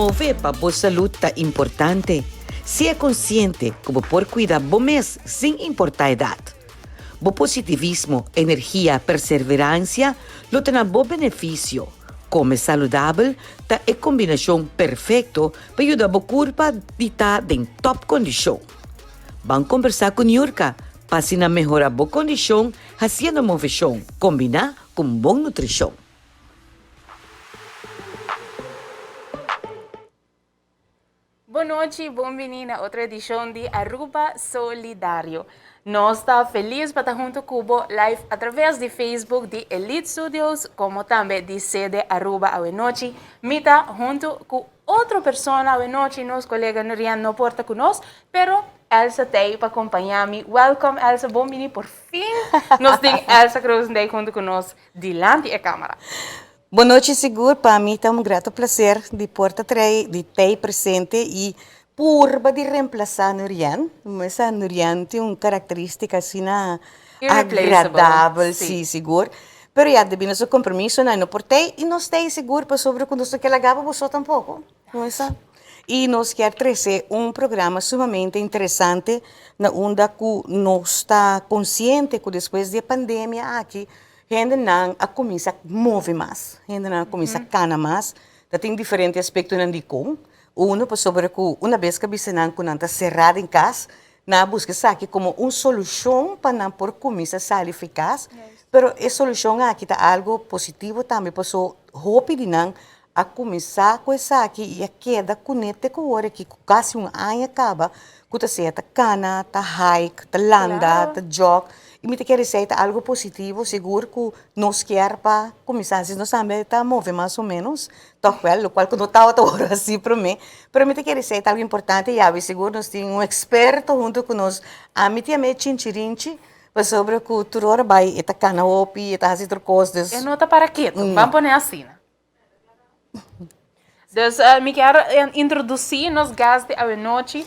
Move pa bo salud ta importante. Sea consciente cu bo por cuida bo mes sin importa edad. Bo positivismo, energia, perseverancia lo ta na bo beneficio. Come saludabel ta e combinacion perfecto pa yuda bo curpa di ta den top condicion. Ban combersa cu Niurka pa asina mehora bo condicion haciendo movecion combina cu bon nutricion. Bon nochi, bon bini na otro edicion di Aruba Solidario. Nos ta feliz pa ta hunto cu bo live a traves di Facebook di Elite Studios como tambe di Sede Aruba awe nochi. Mi ta hunto cu otro persona awe nochi, nos colega Nurian no por ta cu nos, pero Elsa t'ey pa compaña mi. Welcome Elsa, bon bini por fin nos tin Elsa Krozendijk hunto cu nos dilanti e camera. Bon nochi sigur pa mi ta un grato placer di por ta trae di tei presente y purba di reemplaza Nurian, mesa Nurian tin un caracteristica asina agradabel si sigur, pero ya debi na su compromisonan e no por tei y nos tei sigur pasobra cu nos no kier laga bo so tampoco mesa y nos kier trece un programa sumamente interesante na unda cu nos ta consciente cu despues di e pandemia aki Hendenan a kuminsá move mas, hendenan a kuminsá kana mas. Ta tin diferente aspektonan dikon. Uno, pasobra ku una bes ku a bisa nan ku nan ta será den kas, nan a buska esaki komo un solushon pa nan por kuminsá sali for kas. Pero e solushon aki ta algu positivo tambe paso hopi di nan a kuminsá ku esaki i a keda kuné te ku ora aki ku kasi un aña kaba ku ta sea ta kana, ta hike, ta landa, ta jog i mi ta kere esei ta algu positivo sigur ku nos kier pa kuminsá hasi nos tambe ta move mas o ménos tòg wèl lokual ku no tabata wòrdu hasi promé pero mi ta kere esei ta algu importante yawe sigur nos tin un eksperto huntu ku nos ami tin amé chinchirinchi pasobra ku tur ora bai e ta kana hopi e ta hasi tur kos dus. E no ta para ketu, ban pone asina. Dus mi kier introduci nos guest di awenochi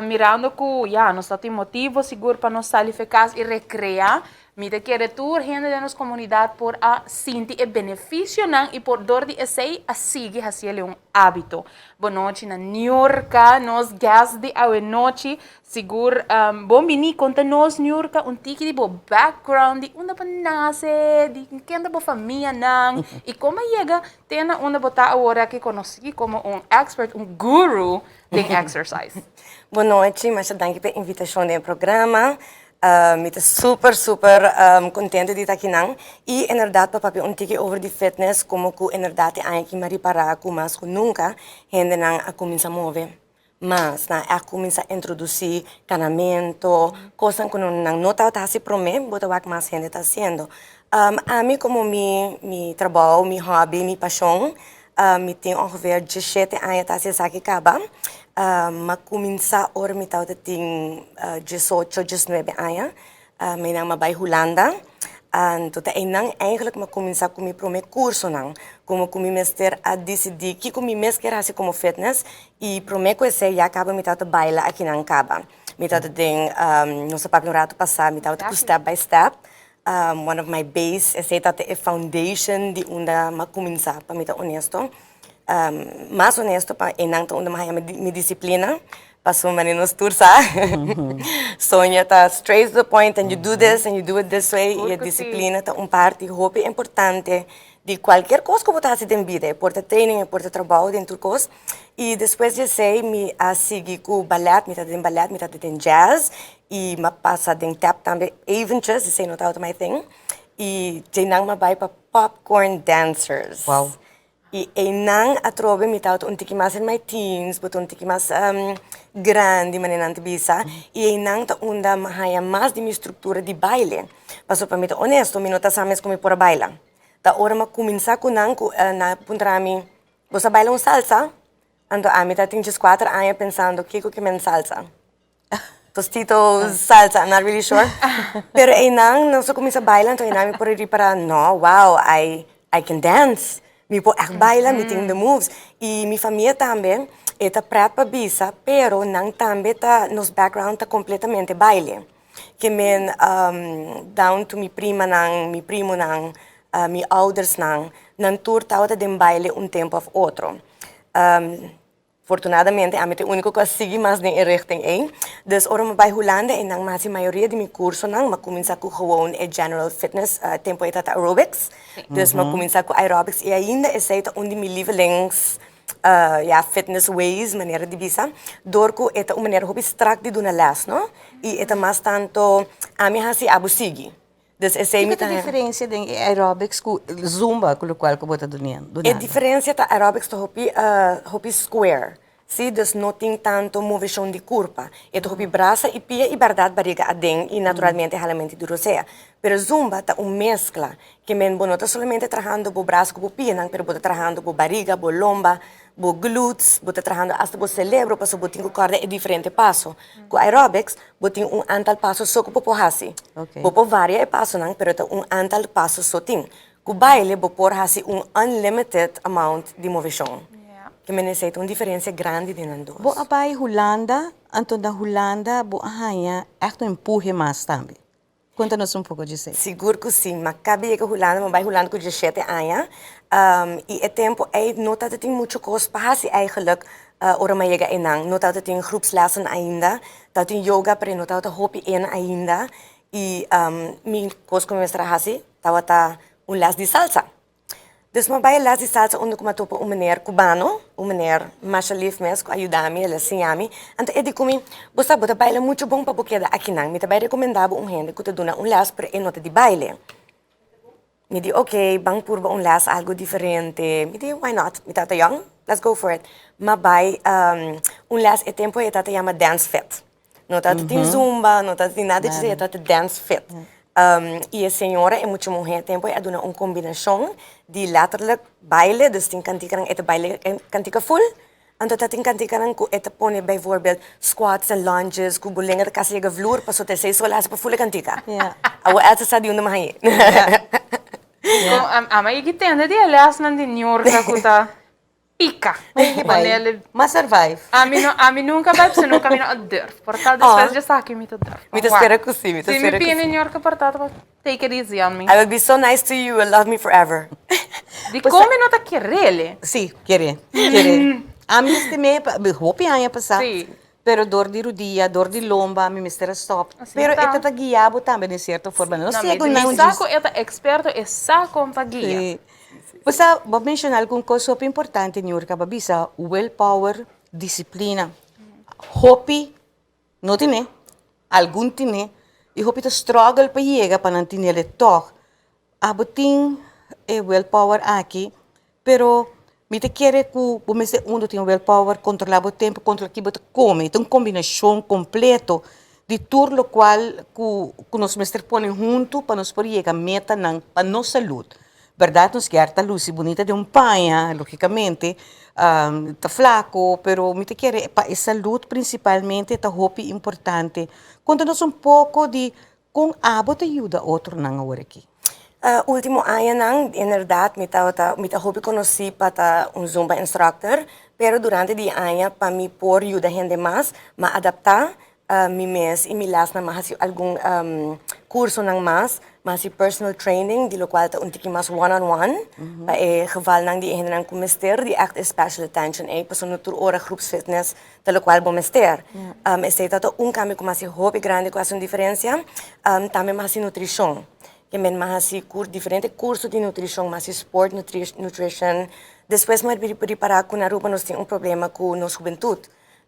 mirando cu ya nos ta tin motibo sigur pa nos sali fe cas y recrea. Mi ta kere tur hende den nos comunidad por a sinti e beneficionan y por door di esey a sigui haciele un habito. Bonochi na Niurka, nos guest di awenochi. Sigur bon bini konta nos Niurka un tiki di bo background di unda bo nase di ken ta bo famianan i kon a yega te na unda bo ta awor aki konosí komo un expert un guru den exercise. Bon nochi masha danki pa e invitashon den e programa mi ta super super kontento di ta akinan i inderdat pa papia un tiki over di fitness komo ku inderdat e aña aki mi a ripará ku mas ku nunka hendenan a kuminsá move. Mas nan a cuminsa introduci canamento, cosnan cu nan no tabata haci prome, bo ta wak mas hende ta haciendo. Ami como mi mi trabao, mi hobby, mi pasion, mi tin ongeveer diesshete aña ta haci esaki caba. M'a cuminsa ora mi tabata tin diesocho, diesnuebe aña. Mi nan a bai Hulanda, anto ta einan eigenlijk mi a kuminsá ku mi promé kursonan, komo ku mi mester a disidí kiko mi mes kier hasi komo fitness i promé ku esei ya kaba mi tabata baila akinan kaba. Mi tabata den, nos a papia un ratu pasá, mi tabata ku step by step, one of my base, esei tabata e foundation di unda mi a kuminsá pa mi ta honesto. Mas honesto pa einan ta unda mi a haña mi disiplina. Pasobra manera nos tur sa, Sonia ta straight to the point and you do this and you do it this way y e disciplina ta un parti hopi importante di cualkier cos cu bo ta haci den bida, e por ta training, e por ta trabao, den tur cos. Y despues di esey mi a sigui cu ballet, mi ta den ballet, mi ta den jazz y mi a pasa den tap tambe eventjes, esey no tabata my thing. Y djeinan mi a bay pa popcorn dancers. I einan atrobe mi tabata un tiki mas in my teens, bo ta un tiki mas grandi manera nan ta bisa, i einan ta unda mi haña mas di mi struktura di baile. Pasobra pa mi ta honesto, mi no ta sa mes ku mi por a baila. Ta ora mi a kuminsá ku nan ku nan a puntra mi, Bo sa baila un salsa? Anto ami ta tin dieskuater aña pensando kiko ke men salsa. Tostito salsa, I'm not really sure. Pero einan nos a kuminsá baila, anto einan mi por a ripará, no, wow, I, I can dance. Mi por ègt baila, mi tin the moves. I mi famia tambe, e ta prèt pa bisa, pero nan tambe ta, nos background ta kompletamente baile. Ke men down to mi primanan, mi primonan, mi oudersnan, nan tur tabata den baile un tempu òf otro. Fortunadamente, ami ta e úniko ku a sigui mas den e richting ei. Dus ora mi bai Hulanda einan mi hasi mayoria di mi kursonan, mi a kuminsá ku gewoon e general fitness, tempu ei tabata aerobics. Dus mi a kuminsá ku aerobics i ainda esei ta un di mi lievelings ya fitness ways, manera di bisa, dor ku e ta un manera hopi strak di duna lès, no? I e ta mas tantu ami hasi, abo sigui. Dus esei mi Kiko ta ta diferensia den e aerobics ku zumba ku lokual ku bo ta dunando? E diferensia ta aerobics ta hopi hopi square, si, dus no tin tantu moveshon di kurpa. E ta hopi brasa i pia i bèrdat bariga aden i naturalmente halamenti di rosea. Pero zumba ta un meskla, ke men bo no ta solamente trahando bo brasa ku bo pianan, pero bo ta trahando bo bariga, bo lomba, bo glutes, bo ta trahando asta bo celebro pasobra bo tin ku kòrda e diferente paso. Ku aerobics bo tin un antal paso so ku bo por hasi. Bo por varia e pasonan pero ta un antal paso so tin. Ku baile bo por hasi un unlimited amount di moveshon. Ke men esei ta un diferensia grandi den nan dos. Bo a bai Hulanda, anto na Hulanda bo a haña ègt un empuhe mas tambe. Konta nos un poko djesei. Sigur ku si. Mi a kaba yega Hulanda, mi a bai Hulanda ku diesshete aña. I e tempu ei no tabata tin muchu kos pa hasi eigenlijk ora mi a yega einan. No tabata tin groepslessen ainda. Tabatin yoga pero e no tabata hopi in ainda. I mi kos ku mi mester a hasi tabata un les di salsa. Dus mi a bai e les di salsa unda ku mi a topa un meneer cubano, un meneer masha lief mes ku a yuda mi, el a siña mi. Anto e di ku mi, Bo sa, bo ta baila muchu bon pa bo keda akinan. Mi ta bai rekomendá bo un hende ku ta duna un les, pero e no ta di baile. Mi di, Oké, ban purba un les, algu diferente. Mi di, Why not? Mi tabata yòn, let's go for it. Mi a bai un les, e tempu ei e tabata yama Dance Fit. No tabata tin zumba, no tabata tin nada di esei, e tabata dance fit. I e señora, e mucha muhé tempu ei a duna un kombinashon di letterlijk baile, dus tin kantikanan e ta baile e kantika ful, anto ta tin kantikanan ku e ta pone bijvoorbeeld squats en lunges ku bo lenga ta kasi yega vloer pasobra ta esei so el hasi pa ful e kantika. Awor Elsa sa di unda mi hañ'é. Ama yegi tende di e lèsnan di Niurka ku ta Pica. Ponele. Ma survive. Ami no, ami nunca bai pasobra nunca mi no a durf. Por tal despues dje esaki mi ta durf. Mi ta spera cu si, mi ta Si mi spera cu pini si. New York por tal ta take it easy on me. I will be so nice to you, you will love me forever. Di con mi no ta kerele? Si, kere, kere. Ami estim'é pa hopi aña pasá. Si. Pero dor di rudia, dor di lomba, mi mester a stop. Asina Pero e ta. ta ta guia bo tambe den cierto forma. No No, sea mi cu nan mi sa cu e ta experto, e sa con pa guia. Si. Bo sa, bo a menciona algun cos hopi importante, Niurka. Bo a bisa willpower, disciplina. Hopi no tine, algun tine, y hopi ta struggle pa yega pa nan tinele tog. Abo tin e willpower aki, pero mi ta kere ku bo mester unda tin willpower, kontrolá bo tempu, kontrolá ki bo ta kome. Ta un kombinashon kompleto di tur lokual ku ku nos mester pone huntu pa nos por yega metanan pa nos salud. Bèrdat nos kier ta lusi bunita den un paña, logikamente, ta flako, pero mi ta kere pa e salud prinsipalmente ta hopi importante. Konta nos un poko di Kon abo ta yuda otronan awor aki? Ultimo añanan, inderdaad, mi tabata, mi ta hopi konosí pa ta un Zumba instructor, pero durante di aña pa mi por yuda hende mas, m'a adaptá mi mes i mi lèsnan, m'a hasi algun kursonan mas, m'a hasi personal training, di lokual ta un tiki mas one on one, pa e gevalnan di e hendenan ku mester di ègt e special attention ei, pasobra no tur ora groepsfitness Ta locual bo mester. Esey ta ta un cambio cu mas hopi grandi cu haci un diferencia. Tambe mas haci nutricion. Ke men mas haci diferente curso di nutricion, mas haci sport nutrition. Despues mi a ripara cu na Aruba nos tin un problema cu nos hubentud.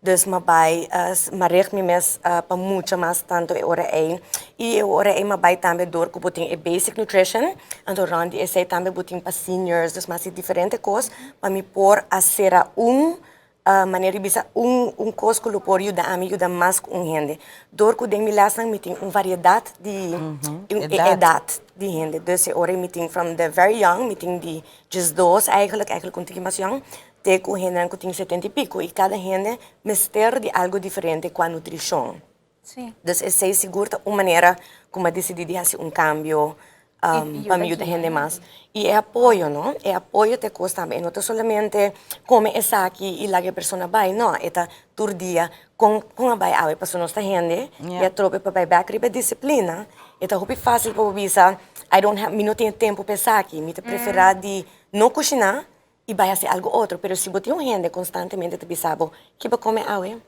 Dus mi a bay, mi a richt mi mes pa mucha mas tanto e ora ey. Y e ora ey mi a bay tambe door cu bo tin e basic nutrition, anto rond di esey tambe bo tin pa seniors. Dus mi a haci diferente cos pa mi por a cera un Manera di bisa un un kos ku lo por yuda ami yuda mas ku un hende. Dor ku den mi lèsnan mi tin un variedat di edat di hende. Dus e ora mi tin from the very young, mi tin di diesdos eigenlijk, eigenlijk un tiki mas yòn, te ku hendenan ku tin setenta i piko. I kada hende mester di algu diferente kua nutrishon. Dus esei sigur ta un manera ku mi a disidí di hasi un kambio pa mi yuda hende mas. I e apoyo no, e apoyo ta e kos tambe, e no ta solamente kome esaki i laga e persona bai, no, e ta tur dia kon kon a bai awe, pasobra nos ta hende i atrobe pa bai bèk riba e disiplina e ta hopi fásil pa bo bisa I don't have, mi no tin e tempu pa esaki, mi ta preferá di no kushiná. I bai hasi algu otro. Pero si bo tin un hende konstantemente ta bisa bo, "Ki bo kome awe?"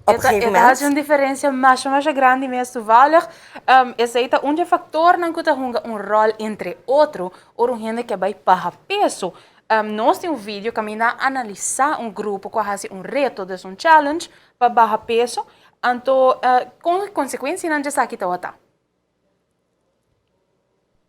Op E ta gegeven e ta moment. hasi un diferensia masha masha grandi mes toevallig. Esei ta un di e faktornan ku ta hunga un ròl entre otro ora un hende ke bai baha peso. Nos tin un video kaminda a analisá un grupo ku a hasi un reto, dus un challenge, pa baha peso. Anto kon e konsekuensianan di esaki tabata?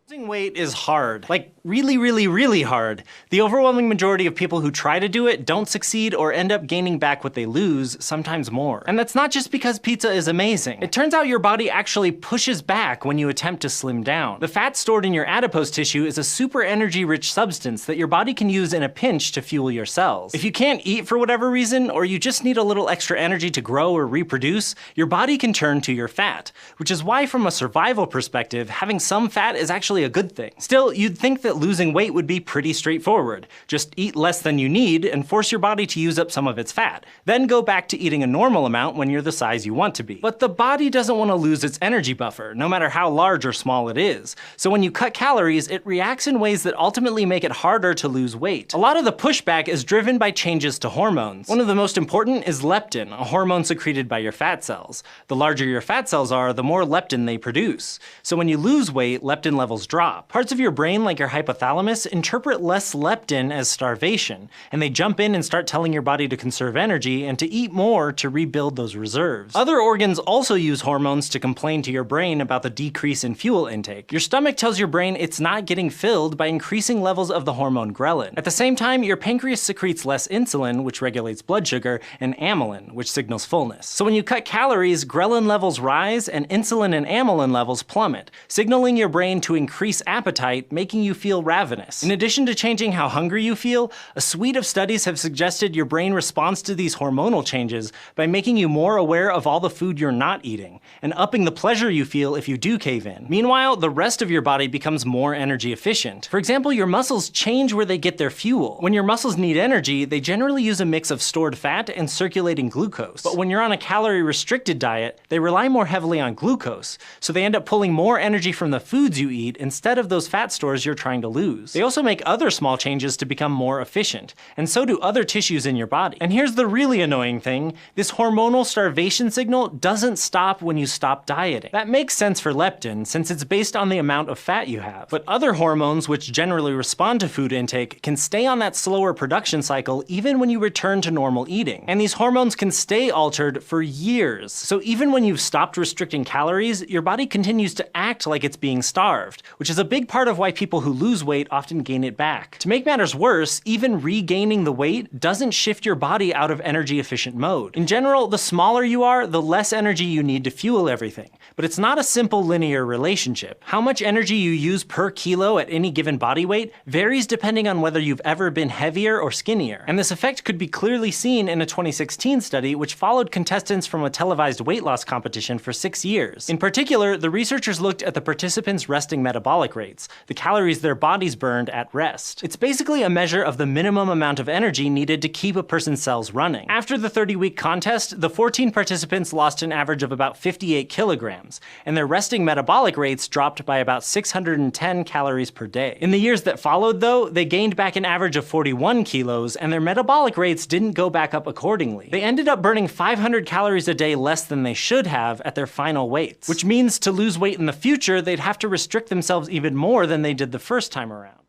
Losing weight is hard. Like, really, really, really hard. The overwhelming majority of people who try to do it don't succeed or end up gaining back what they lose, sometimes more. And that's not just because pizza is amazing. It turns out your body actually pushes back when you attempt to slim down. The fat stored in your adipose tissue is a super energy rich substance that your body can use in a pinch to fuel your cells. If you can't eat for whatever reason, or you just need a little extra energy to grow or reproduce, your body can turn to your fat, which is why, from a survival perspective, having some fat is actually a good thing. Still, you'd think that losing weight would be pretty straightforward. Just eat less than you need and force your body to use up some of its fat. Then go back to eating a normal amount when you're the size you want to be. But the body doesn't want to lose its energy buffer, no matter how large or small it is. So when you cut calories, it reacts in ways that ultimately make it harder to lose weight. A lot of the pushback is driven by changes to hormones. One of the most important is leptin, a hormone secreted by your fat cells. The larger your fat cells are, the more leptin they produce. So when you lose weight, leptin levels drop. Parts of your brain, like your hypothalamus, interpret less leptin as starvation, and they jump in and start telling your body to conserve energy and to eat more to rebuild those reserves. Other organs also use hormones to complain to your brain about the decrease in fuel intake. Your stomach tells your brain it's not getting filled by increasing levels of the hormone ghrelin. At the same time, your pancreas secretes less insulin, which regulates blood sugar, and amylin, which signals fullness. So when you cut calories, ghrelin levels rise and insulin and amylin levels plummet, signaling your brain to increase appetite, making you feel ravenous. In addition to changing how hungry you feel, a suite of studies have suggested your brain responds to these hormonal changes by making you more aware of all the food you're not eating, and upping the pleasure you feel if you do cave in. Meanwhile, the rest of your body becomes more energy efficient. For example, your muscles change where they get their fuel. When your muscles need energy, they generally use a mix of stored fat and circulating glucose. But when you're on a calorie restricted diet, they rely more heavily on glucose, so they end up pulling more energy from the foods you eat instead of those fat stores you're trying to lose. They also make other small changes to become more efficient, and so do other tissues in your body. And here's the really annoying thing: this hormonal starvation signal doesn't stop when you stop dieting. That makes sense for leptin, since it's based on the amount of fat you have. But other hormones, which generally respond to food intake, can stay on that slower production cycle even when you return to normal eating. And these hormones can stay altered for years. So even when you've stopped restricting calories, your body continues to act like it's being starved, which is a big part of why people who lose weight often gain it back. To make matters worse, even regaining the weight doesn't shift your body out of energy efficient mode. In general, the smaller you are, the less energy you need to fuel everything. But it's not a simple linear relationship. How much energy you use per kilo at any given body weight varies depending on whether you've ever been heavier or skinnier. And this effect could be clearly seen in a 2016 study which followed contestants from a televised weight loss competition for 6 years. In particular, the researchers looked at the participants' resting metabolic rates, the calories their bodies burned at rest. It's basically a measure of the minimum amount of energy needed to keep a person's cells running. After the 30 week contest, the 14 participants lost an average of about 58 kilograms, and their resting metabolic rates dropped by about 610 calories per day. In the years that followed, though, they gained back an average of 41 kilos, and their metabolic rates didn't go back up accordingly. They ended up burning 500 calories a day less than they should have at their final weights, which means to lose weight in the future, they'd have to restrict themselves even more than they did the first time around.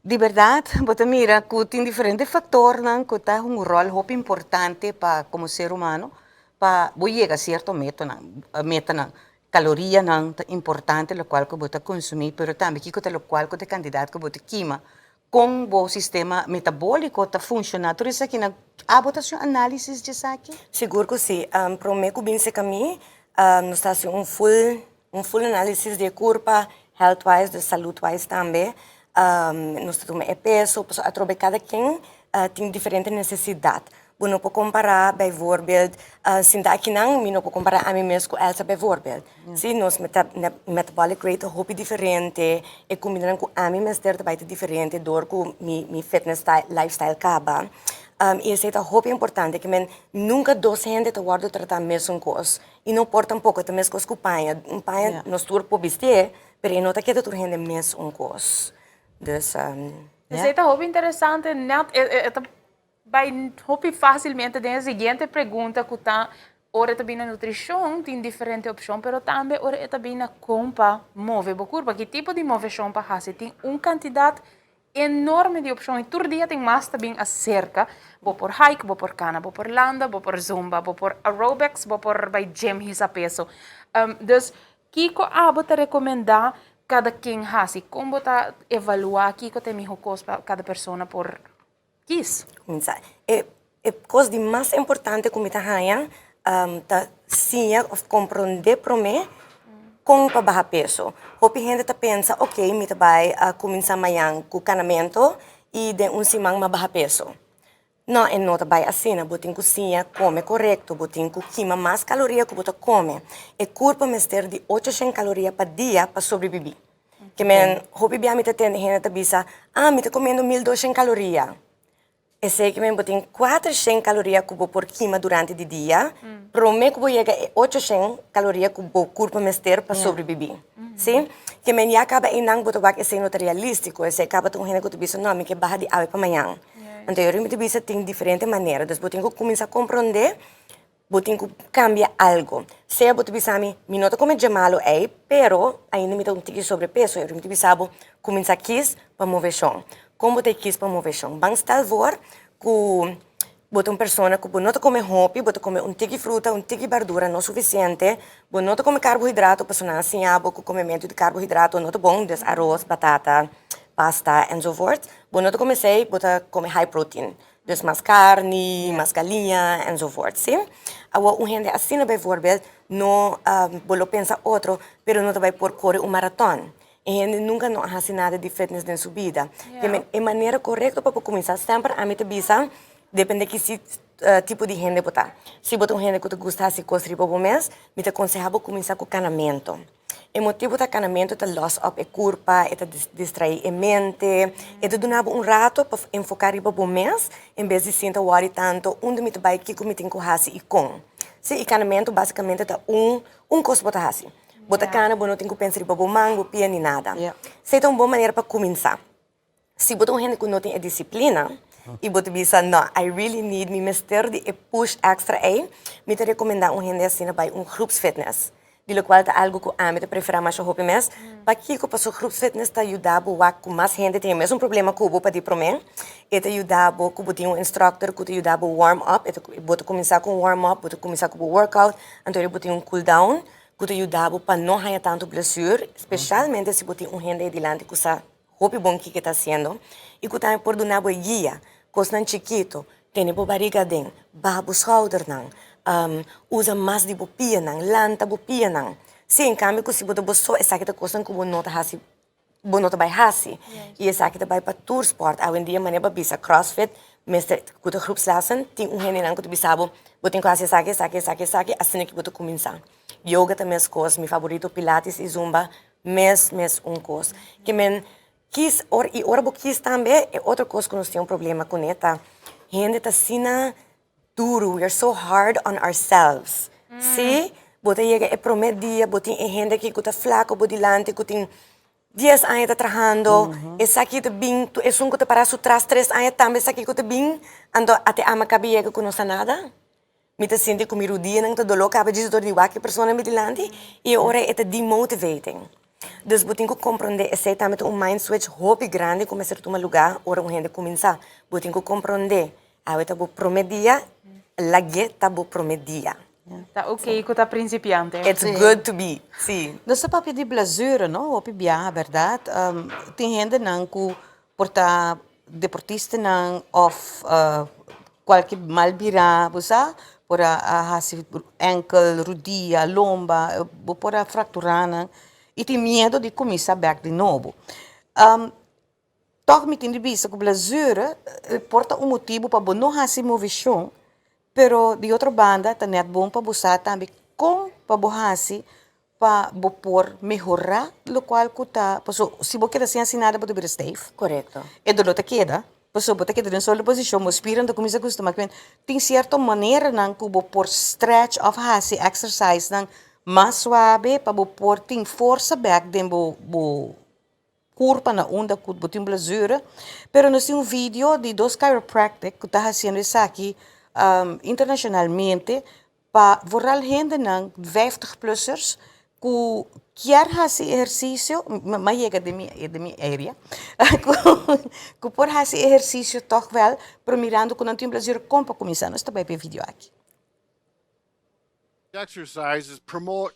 Di berdat, bo ta mira ku tin diferente faktornan ku ta un ròl hopi importante pa komo ser humano pa bo yega sierto metanan. Kalorianan ta importante, lokual ku bo ta konsumí, pero tambe kiko ta lokual ku ta kantidat ku bo ta kima kon bo sistema metabóliko ta funshoná. Tur esakinan, abo ta hasi análisis di esaki? Sigur ku si. Promé ku bin serka mi, nos ta hasi un full análisis di kurpa, health-wise, di salud-wise tambe. Nos ta tuma peso, atrobe kada ken tin diferente nesesidat. Bo no por kompará, bijvoorbeeld, sinta akinan, mi no por kompará ami mes ku Elsa, bijvoorbeeld. Si, nos metabolic rate hopi diferente, e kuminda ku ami mester tambe ta diferente, dor ku mi fitness style, lifestyle kaba. I esei ta hopi importante, ke men nunka dos hende ta wòrdu tratá mesun kos. I no por tampoko, ta meskos ku paña. Un paña nos tur por bisti, pero no ta keda tur hende mesun kos. Dus, Esey ta hopi interesante, net e ta bay hopi facilmente den e siguiente pregunta cu ta ora e ta bini na nutricion tin diferente opcion, pero tambe ora e ta bini na con pa move bo curpa, ki tipo di movecion pa haci. Tin un cantidad enorme di opcion y tur dia tin mas ta bin acerca. Bo por hike, bo por cana, bo por landa, bo por zumba, bo por aerobics, bo por bay gym hisa peso. Dus Kiko abo ta rekomendá kada ken hasi? Kon bo ta evaluá kiko ta e mihó kos pa kada persona por kis? Kuminsá. E e kos di mas importante ku mi ta haña ta siña òf komprondé promé kon pa baha peso. Hopi hende ta pensa, oke, mi ta bai kuminsá mañan ku kanamentu i den un siman mi a baha peso. No, e no ta bai asina. Bo tin ku siña kome korekto. Bo tin ku kima mas kaloria ku bo ta kome. E kurpo mester di 800 kaloria pa dia pa sobrebibí. Ke men, hopi bia mi ta tende hende ta bisa, Ah, mi ta komiendo 1200 kaloria. Esei ke men bo tin 400 kaloria ku bo por kima durante di dia, promé ku bo yega e 800 kaloria ku bo kurpo mester pa sobrebibí. Sí? Ke men ya kaba einan bo ta wak esei no ta realístiko. Esei kaba ta un hende ku ta bisa, No, mi ke baha di awe pa mañan. Anto e ora mi ta bisa tin diferente manera. Dus bo tin ku kuminsá komprondé, bo tin ku kambia algo. Sea bo ta bisa mi, mi no ta kome dje malu ei, pero ainda mi ta un tiki sobrepeso. E ora mi ta bisa bo, kuminsá kis pa moveshon. Kon bo ta e kis pa moveshon? Ban stel voor ku bo ta un persona ku bo no ta kome hopi, bo ta kome un tiki fruta, un tiki bardura, no sufisiente. Bo no ta kome karbohidrato pasobra nan a siña bo ku komementu di karbohidrato no ta bon, dus aros, batata, pasta enzovoort. Bo no ta kome esei, bo ta kome high protein. Dus mas karni, mas galiña enzovoort, si. Awor un hende asina bijvoorbeeld no, bo lo pensa otro, pero no ta bai por kore un maraton. E hende nunka no a hasi nada di fitness den su bida. E manera korekto pa bo kuminsá semper ami ta bisa depende ki si tipo di hende bo ta. Si bo ta un hende ku ta gusta hasi kos riba bo mes, mi ta konsehá bo kuminsá ku kanamentu. E motibu ta kanamentu ta lòs òp e kurpa, e ta distraí e mente, e ta duna bo un rato pa enfoká riba bo mes en bes di sinta wòri tantu unda mi ta bai, kiko mi tin ku hasi i kon. Sí, i kanamentu basikamente ta un un kos bo ta hasi. Bo ta kana, bo no tin ku pensa riba bo man, bo pia ni nada. Esei ta un bon manera pa kuminsá. Si bo ta un hende ku no tin e disiplina i bo ta bisa, No, I really need, mi mester di e push extra ei, mi ta rekomendá un hende asina bai un groepsfitness, di lokual ta algu ku ami ta preferá masha hopi mes. Pakiko? Pasobra groepsfitness ta yuda bo wak ku mas hende tin e mesun problema ku bo pa di promé. E ta yuda bo ku bo tin un instructor ku ta yuda bo warm up, e ta bo ta kuminsá ku un warm up, bo ta kuminsá ku bo workout, anto bo tin un cool down ku ta yuda bo pa no haña tantu blesur, spesialmente si bo tin un hende ei dilanti ku sa hopi bon kiko e ta hasiendo i ku tambe por duna bo e guia, kosnan chikito, tene bo bariga aden, baha bo schoudernan, usa mas di bo pianan, lanta bo pianan. Si, en kambio ku si bo ta bo so esaki ta kosnan ku bo no ta hasi, bo no ta bai hasi. I esaki ta bai pa tur spòrt. Awendia manera bo a bisa crossfit mester ku ta groepslessen tin un hendenan ku ta bisa bo, bo tin ku hasi esaki, esaki, esaki, esaki, asina ku bo ta kuminsá. Yoga ta meskos, mi favorito pilates i zumba Mes mes un kos. Ke men kis or i ora bo kis tambe e otro kos ku nos tin un problema kuné ta hende ta asina duru, we are so hard on ourselves. Si bo ta yega e promé dia bo tin e hende aki ku ta flako bo dilanti ku tin 10 aña ta trahando, esaki ta bin esun ku ta para su tras 3 aña tambe esaki ku ta bin, anto a te ama kabi yega ku no sa nada. Mi ta sinti ku mi rudianan ta doló kaba djis dor di wak e persona mi dilanti i e ora e ta demotivating. Dus bo tin ku komprondé esei tambe ta un mind switch hopi grandi ku mester tuma lugá ora un hende kuminsá. Bo tin ku komprondé awe ta bo promé dia, lag'é ta bo promé dia. Ta oké ku ta prinsipiante. It's good to be, si. Nos ta papia di blesure, no? Hopi biaha, bèrdat? Tin hendenan ku Por ta deportistanan of cualke mal bira bo sa por a haci enkel, rudia, lomba, bo por a fractura nan y tin miedo di cuminsa bek di nobo. Tog mi tin di bisa cu blesure por ta un motibo pa bo no haci movecion. Pero di otro banda ta net bon pa bo sa tambe kon pa bo hasi pa bo por mehorá lokual ku ta, paso si bo keda sin hasi nada bo ta bira stijf. Korekto. E doló ta keda, paso bo ta keda den un solo posishon, bo spier ta kuminsá kustumá. Tin sierto maneranan ku bo por stretch òf hasi exercise nan mas suabe pa bo por tin forsa bèk den bo bo. Kurpa na unda ku bo tin blesure, pero nos tin un video di dos chiropractic ku ta hasiendo esaki internashonalmente pa vooral hendenan vijftig plussers ku kier hasi ehersisio, mi a yega den mi den mi area, ku por hasi ehersisio tòg wèl, pero mirando ku nan tin blesure kon pa kuminsá, nos ta bai pa e video aki. Exercises promote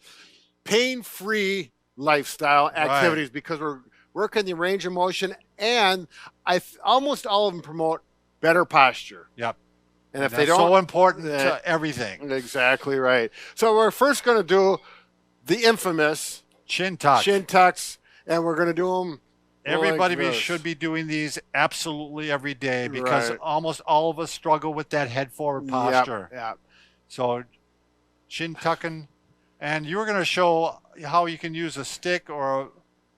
pain-free lifestyle activities because we're working the range of motion, and I almost all of them promote better posture. And if they That's don't, so important to everything. Exactly right. So we're first going to do the infamous Chin tuck. chin tucks, and we're going to do them. Everybody like this. should be doing these absolutely every day because almost all of us struggle with that head forward posture. So chin tucking, and you were going to show how you can use a stick or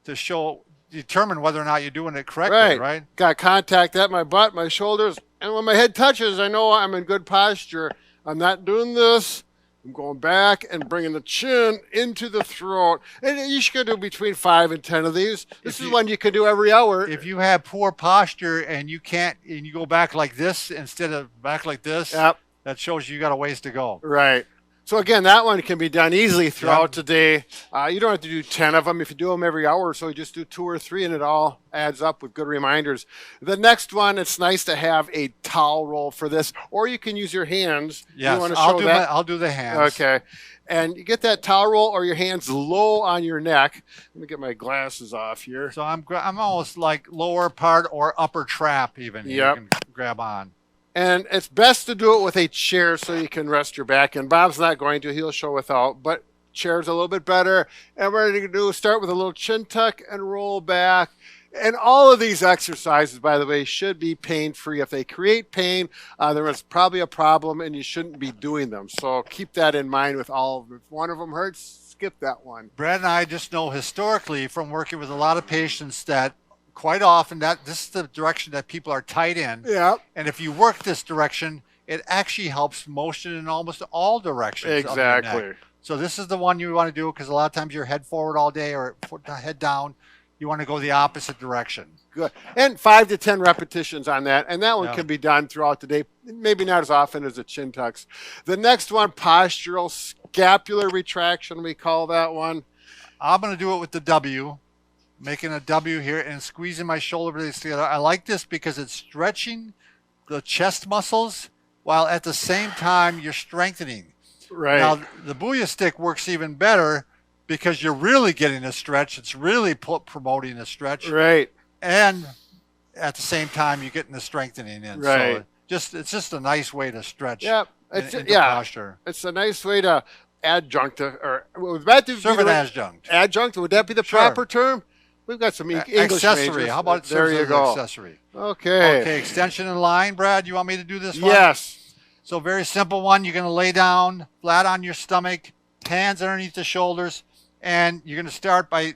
to show determine whether or not you're doing it correctly, right? Got contact at my butt, my shoulders, and when my head touches, I know I'm in good posture. I'm not doing this. I'm going back and bringing the chin into the throat. And you should do between 5 and 10 of these. This is one you can do every hour. If you have poor posture and you can't, and you go back like this instead of back like this, that shows you got a ways to go. Right. So again, that one can be done easily throughout the day. You don't have to do 10 of them. If you do them every hour or so, you just do 2 or 3, and it all adds up with good reminders. The next one, it's nice to have a towel roll for this, or you can use your hands. You Yes, want to show that? I'll do the hands. Okay. And you get that towel roll or your hands low on your neck. Let me get my glasses off here. So I'm almost like lower part or upper trap even. You can grab on. And it's best to do it with a chair so you can rest your back. And Bob's not going to. He'll show without. But chair's a little bit better. And we're going to do start with a little chin tuck and roll back. And all of these exercises, by the way, should be pain-free. If they create pain, there is probably a problem and you shouldn't be doing them. So keep that in mind with all of them. If one of them hurts, skip that one. Brad and I just know historically from working with a lot of patients that quite often that this is the direction that people are tight in. And if you work this direction, it actually helps motion in almost all directions of your neck. So this is the one you want to do because a lot of times you're head forward all day or head down. You want to go the opposite direction. Good. And 5 to 10 repetitions on that. And that one can be done throughout the day. Maybe not as often as the chin tucks. The next one, postural scapular retraction, we call that one. I'm going to do it with the W. Making a W here and squeezing my shoulder blades together. I like this because it's stretching the chest muscles while at the same time you're strengthening. Now, the Booyah stick works even better because you're really getting a stretch. It's really promoting a stretch. And at the same time, you're getting the strengthening in. So it's just a nice way to stretch. Into posture. It's a nice way to adjunct, or would that be Serve the an right adjunct. Adjunct, would that be the Sure. proper term? We've got some English Accessory. majors. How about There serves you as an go. accessory? Okay. Okay, extension in line, Brad. You want me to do this one? Yes. So very simple one. You're going to lay down flat on your stomach, hands underneath the shoulders, and you're going to start by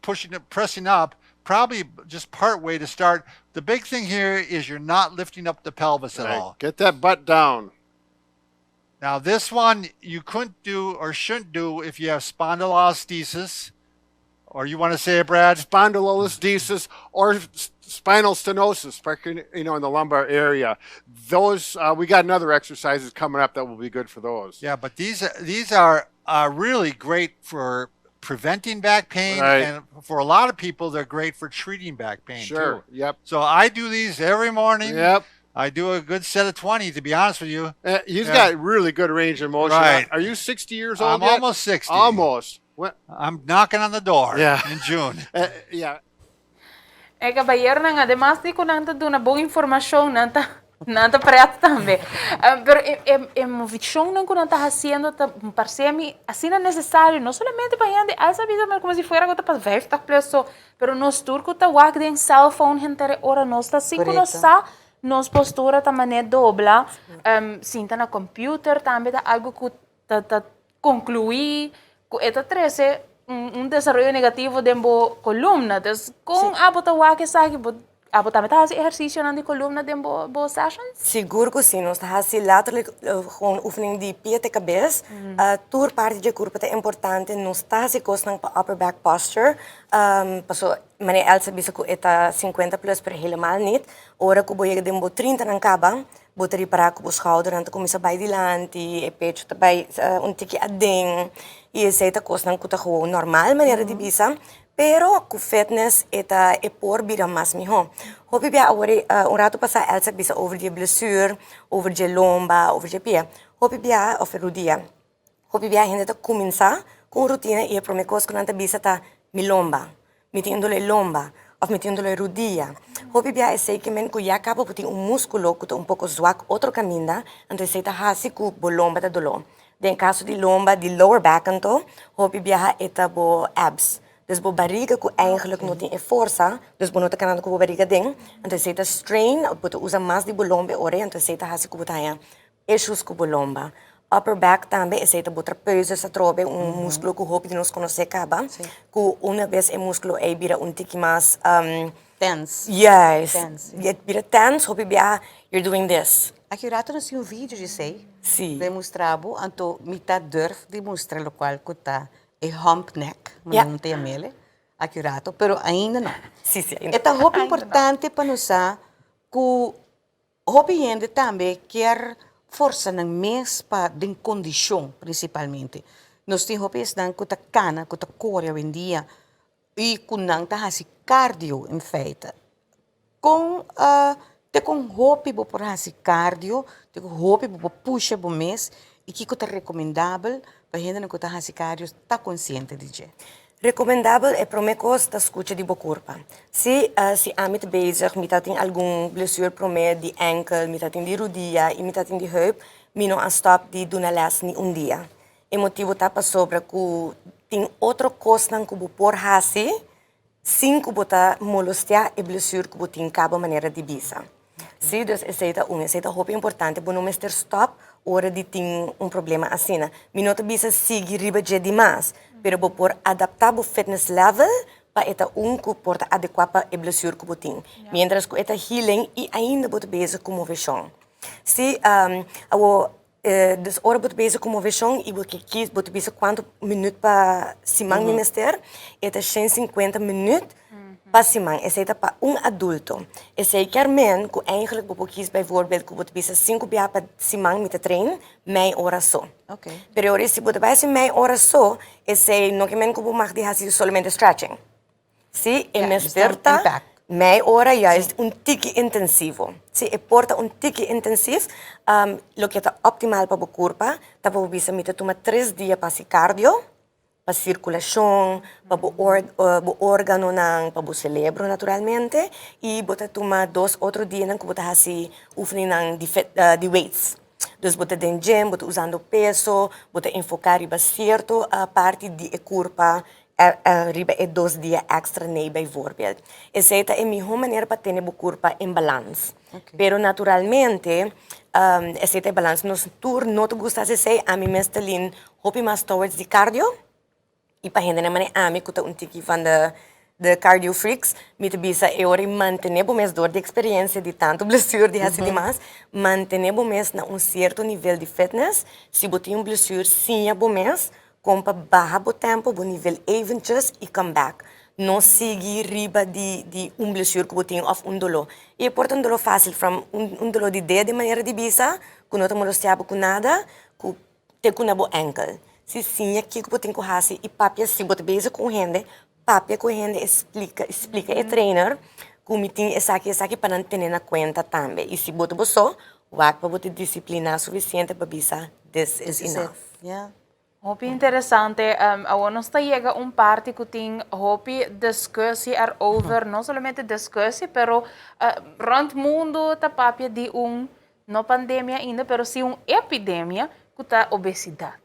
pushing, pressing up, probably just part way to start. The big thing here is you're not lifting up the pelvis at all. Get that butt down. Now this one you couldn't do or shouldn't do if you have spondylolisthesis, or you want to say it, Brad? Spondylolisthesis or spinal stenosis, in the lumbar area. We got another exercises coming up that will be good for those. Yeah, but these are really great for preventing back pain, and for a lot of people, they're great for treating back pain too. So I do these every morning. I do a good set of 20, to be honest with you. He's got really good range of motion. Are you 60 years old I'm yet? almost 60. Almost. What? I'm knocking on the door in June. E caballeronan, ademas di cu nan ta duna bon informacion, nan ta, nan ta pret tambe. Pero e movecionnan cu nan ta haciendo ta parce mi asina necesario, no solamente pa hende, al sabido maar como si fuera cu ta pa 50 plus so, pero nos tur cu ta wak den cell phone henter ora, nos ta sin cu nos sa, nos postura ta mane dobla, sinta na computer tambe ta algo cu ta conclui, cu e ta trece un desaroyo negativo den bo columna. Dus con abo ta wak esaki, bo Abo tambe ta hasi ehercicionan di columna den bo bo sessions? Sigur cu si, nos ta hasi letterlijk gewoon oefening di pia te cabes. Tur parti dje curpa ta importante, nos ta hasi cosnan pa upper back posture, paso manera Elsa bisa cu e ta 50 plus pero helemaal niet. Ora cu bo yega den bo trintanan caba, bo ta ripara cu bo schoudernan ta cuminsa bay dilanti, e pecho ta bay un tiki aden y esey ta cosnan cu ta gewoon normal manera di bisa. Pero ku fitness e ta e por bira mas mihó. Hopi bia awor un ratu pasá Elsa a bisa over di e blesur, over dje lomba, over dje pia. Hopi bia, òf e rudia. Hopi bia hende ta kuminsá ku un rutina i e promé kos ku nan ta bisa ta mi lomba, mi tin un doló e lomba òf mi tin un doló e rudia. Hopi bia esei ke men ku ya kaba bo tin un múskulo ku ta un poko zwak otro kaminda, anto esei ta hasi ku bo lomba ta doló. Den kaso di lomba di lower back anto, hopi biaha e ta bo abs. Dus bo bariga ku eigenlijk no tin e forsa, dus bo no ta kanando ku bo bariga den, anto esei ta strain, bo ta usa mas di bo lomba e ora ei, anto esei ta hasi ku bo ta haña issues ku bo lomba. Upper back tambe, esei ta bo trapezius atrobe, un muskulo ku hopi di nos konosé kaba, ku una bes e muskulo ei bira un tiki mas. Tense. Juist. Tense. E bira tense, hopi biaha you're doing this. Aki un rato nos tin un video di esey. Si. Lo e mustra bo, anto mi ta durf di mustra locual cu ta e hump neck, manera nan ta yam'el, aki un rato, pero ainda no. Si, si, ainda E ta hopi importante pa nos sa cu Hopi hende tambe kier forsa nan mes pa den kondishon prinsipalmente. Nos tin hopi esnan ku ta kana, ku ta kore awendia i ku nan ta hasi cardio in feite. Kon te kon hopi bo por hasi cardio, te kon hopi bo por pusha bo mes i kiko ta rekomendabel pa hendenan ku ta hasi cardio ta konsiente di dje? Recomendabel e prome cos ta scucha di bo curpa. Si, si ami ta bezig, mi ta tin algun blessure prome di enkel, mi ta tin di rudia y mi ta tin di heup, mi no a stop di duna les ni un dia. E motibo ta pasobra cu tin otro cosnan cu bo por haci sin cu bo ta molestia e blessure cu bo tin caba manera di bisa. Si, dus esey ta un, esey ta hopi importante, bo no mester stop ora di tin un problema asina. Mi no ta bisa sigui riba dje di mas, pero bo por adapta bo fitness level pa e ta un cu por ta adecua pa e blessure cu bo tin. Mientras cu e ta healing y ainda bo ta bezig cu movecion. Si, awo Dus ora bo ta bezig ku moveshon i bo ke kis, bo ta bisa kuantu minüt pa siman mi mester, e ta shen sinkuenta minüt pa siman. Esei ta pa un adulto. Esei kier men ku eigentlik bo por kis bijvoorbeeld ku bo ta bisa sinku bia pa siman mi ta train mei ora so. Pero ora si bo ta bai hasi mei ora so, esei no ke men ku bo mag di hasi solamente stretching. Sí, e mester ta mei ora juist un tiki intensivo. Sí, e por ta un tiki intensief. Loke ta optimal pa bo kurpa ta pa bo bisa mi ta tuma tres dia pa hasi cardio, pa sirkulashon, pa bo bo organonan, pa bo selebro naturalmente, i bo ta tuma dos otro dianan ku bo ta hasi oefeningnan di di weights. Dus bo ta den gym, bo ta usando peso, bo ta enfoká riba sierto parti di e kurpa riba e dos dia extra nei bijvoorbeeld. Esei ta e miho manera pa tene bo kurpa en balans. Pero naturalmente esei ta e balans. Nos tur no ta gusta hasi esei. Ami mes ta lean hopi mas towards di cardio. I pa hendenan manera ami ku ta un tiki van de de cardio freaks, mi ta bisa e ora di mantene bo mes dor di experiencia di tantu blessure di hasi dimas, mantene bo mes na un cierto nivel di fitness. Si bo tin un blessure siña bo mes Kon pa baha bo tempo, bo nivel eventjes y come back. No sigui riba di di un blessure ku bo tin of un doló. Y e por ta un doló fácil, from un un doló di dede manera di bisa, ku no ta molestia bo ku nada, ku te ku na bo enkel. Si siña kiko bo tin ku hasi y papia si bo ta bezig ku un hende, papia ku e hende e splika splika e trainer ku mi tin esaki esaki pa nan tene na kuenta tambe. Y si bo ta bo so, wak pa bo ta disipliná sufisiente pa bisa this is enough. Hopi interesante. Awor nos ta yega un parti ku tin hopi discussie erover, no solamente discussie, pero rond mundu ta papia di un, no pandemia ainda, pero si un epidemia ku ta obesidat.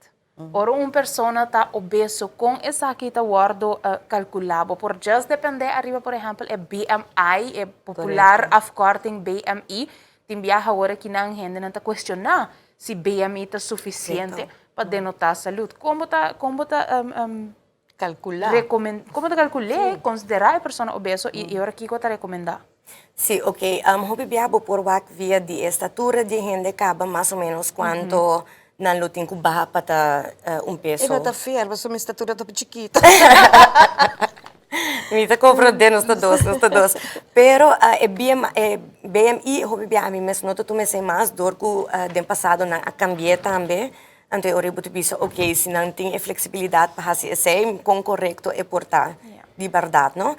Ora un persona ta obeso, kon esaki ta wòrdu kalkulá? Bo por just dependé ariba, por ehèmpel, e BMI, e popular afkorting BMI. Tin biaha awor akinan hendenan ta kuestioná si BMI ta sufisiente pa denotá salud. Kon bo ta, kon bo ta Kalkulá. Kon bo ta kalkul'é, konsiderá e persona obeso i ora kiko ta rekomendá? Si, ok. Hopi bia bo por wak via di e statura di hende kaba mas o menos kuanto nan lo tin ku baha pa ta un peso. E no ta fair, pasobra mi statura ta hopi chikito. Mi ta comprende, nos ta dos, nos ta dos. Pero e BM, e BMI hopi bia ami mes no ta tuma esei mas dor ku den pasado nan a cambi'é tambe. Anto e ora bo ta bisa, ok, si nan tin e flexibilidad pa haci esey, con corecto e por ta di berdad, no?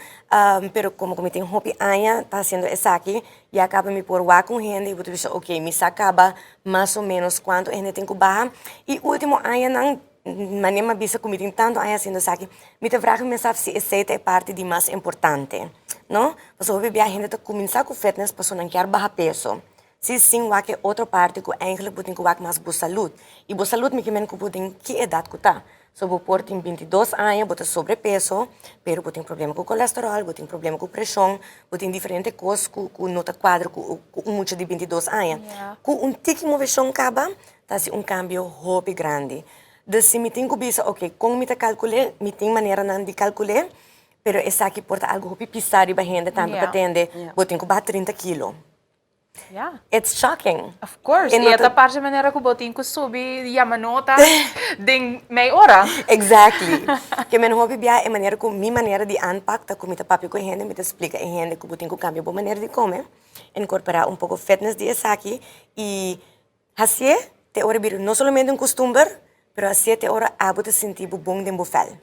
Pero como cu mi tin hopi aña ta haciendo esaki, ya caba mi por wak un hende y bo ta bisa, ok, mi sa caba mas o menos cuanto e hende tin cu baha. Y ultimo añanan, manera mi a bisa cu mi tin tanto aña haciendo esaki, mi ta vraag mi mes af si esey ta e parti di mas importante, no? Pasobra hopi bia hende ta cuminsa cu fitness pasobra nan kier baha peso. Si sin wak e otro parti ku eigenlijk bo tin ku wak mas bo salud. I bo salud mi ke men ku bo den ki edat ku ta. So bo por tin 22 aña, bo ta sobrepeso, pero bo tin problema ku kolesterol, bo tin problema ku preshon, bo tin diferente kos ku ku no ta kuadra ku ku un mucha di 22 aña. Ku un tiki moveshon kaba ta hasi un kambio hopi grandi. Dus si mi tin ku bisa oke kon mi ta kalkul'é, mi tin maneranan di kalkul'é, pero esaki por ta algu hopi pisá riba hende tambe pa tende bo tin ku baha 30 kilo. Yeah. It's shocking. Of course. E ta parce manera cu bo tin cu subi yama nota den mei ora. Exactly. Ke men hopi bia e manera cu mi manera di aanpak ta cu mi ta papia cu e hende, mi ta splica e hende cu bo tin cu cambia bo manera di come, incorpora un poco fitness di esaki y hacié te ora bira no solamente un costumber, pero hacié te ora abo ta sinti bo bon den bo vel.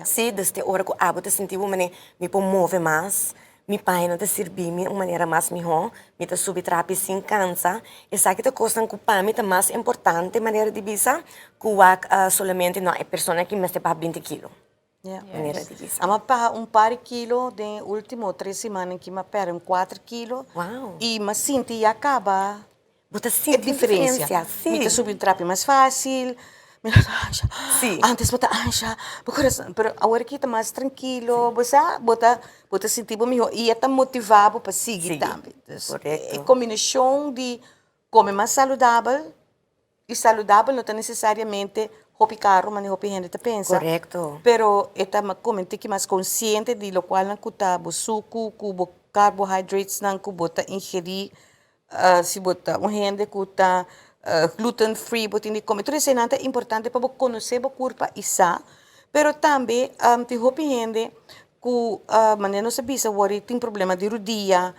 Sí, dus te ora ku abo ta sinti bo manera mi por move mas, mi pañanan ta sirbi mi un manera mas mihó, mi ta subi trapi sin kansa. Esaki ta kosnan ku pa mi ta mas importante manera di bisa ku wak solamente no e persona aki mester baha 20 kilo. Manera di bisa. Amo a baha un par di kilo den e ultimo tres simannan aki mi a pèrdè un kuater kilo i mi a sinti ya kaba Bo ta sinti e diferencia. Si. Mi ta subi un trapi mas facil, mi no ta ansha. Si. Antes bo ta ansha, bo corazon, pero awor aki ta mas trankilo, bo sa, bo ta, bo ta sinti bo miho y e ta motiva bo pa sigui tambe. Dus e combinacion di come mas saludabel y saludabel no ta necesariamente hopi caro manera hopi hende ta pensa. Corecto. Pero e ta come un tiki mas consciente di locualnan cu ta bo sucu, cu bo carbohydratesnan cu bo ta ingeri. Si bo ta un hende ku ta gluten free bo tin di kome. Tur eseinan ta importante pa bo konosé bo kurpa i sa. Pero tambe tin hopi hende ku manera nos a bisa wor tin problema di rudia,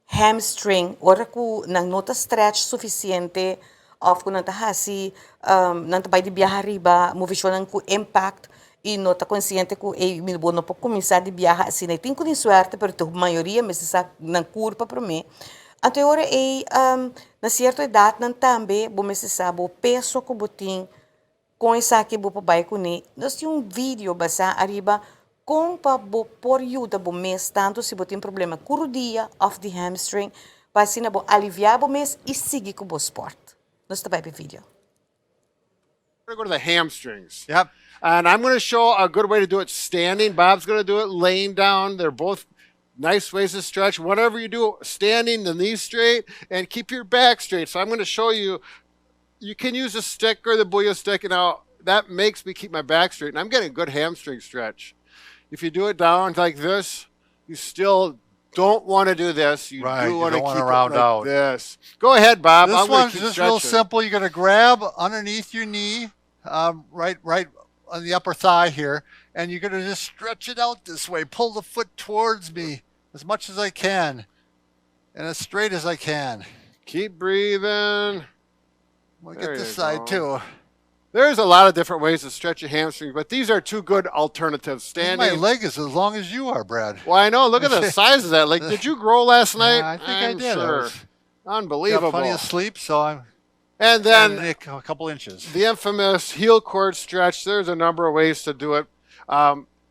hamstring, ora ku nan no ta stretch sufisiente òf ku nan ta hasi nan ta bai di biaha riba movishonnan ku impact i no ta konsiente ku ey bo no por kuminsá di biaha asina. E tin ku tin suerte pero ta mayoria mester sa nan kurpa promé. Anto e ora ey na sierto edatnan tambe bo mester sa bo peso ku bo tin, kon esaki bo por bai kuné. Nos tin un video basá ariba kon pa bo por yuda bo mes tantu si bo tin problema ku rudia òf di hamstring pa asina bo aliviá bo mes i sigui ku bo spòrt. Nos ta bai pa e video. We're going to go to the hamstrings. Yep. And I'm going to show a good way to do it standing. Bob's going to do it laying down. They're both nice ways to stretch. Whatever you do, standing, the knees straight, and keep your back straight. So I'm going to show you, you can use a stick or the Booyah stick. Now, that makes me keep my back straight, and I'm getting a good hamstring stretch. If you do it down like this, you still don't want to do this. You Right, do you want to don't wanna keep it round like out. this. Go ahead, Bob. This I'm gonna one's keep just real stretching. simple. You're going to grab underneath your knee, right on the upper thigh here, and you're going to just stretch it out this way. Pull the foot towards me as much as I can and as straight as I can. Keep breathing. We'll There get this you side go. too. There's a lot of different ways to stretch your hamstring, but these are two good alternatives. Standing. My leg is as long as you are, Brad. Well, I know. Look at the size of that leg. Did you grow last night? Yeah, I think I I'm did. I Sure. was Unbelievable. Got plenty of sleep, so I'm And then a couple inches. The infamous heel cord stretch. There's a number of ways to do it.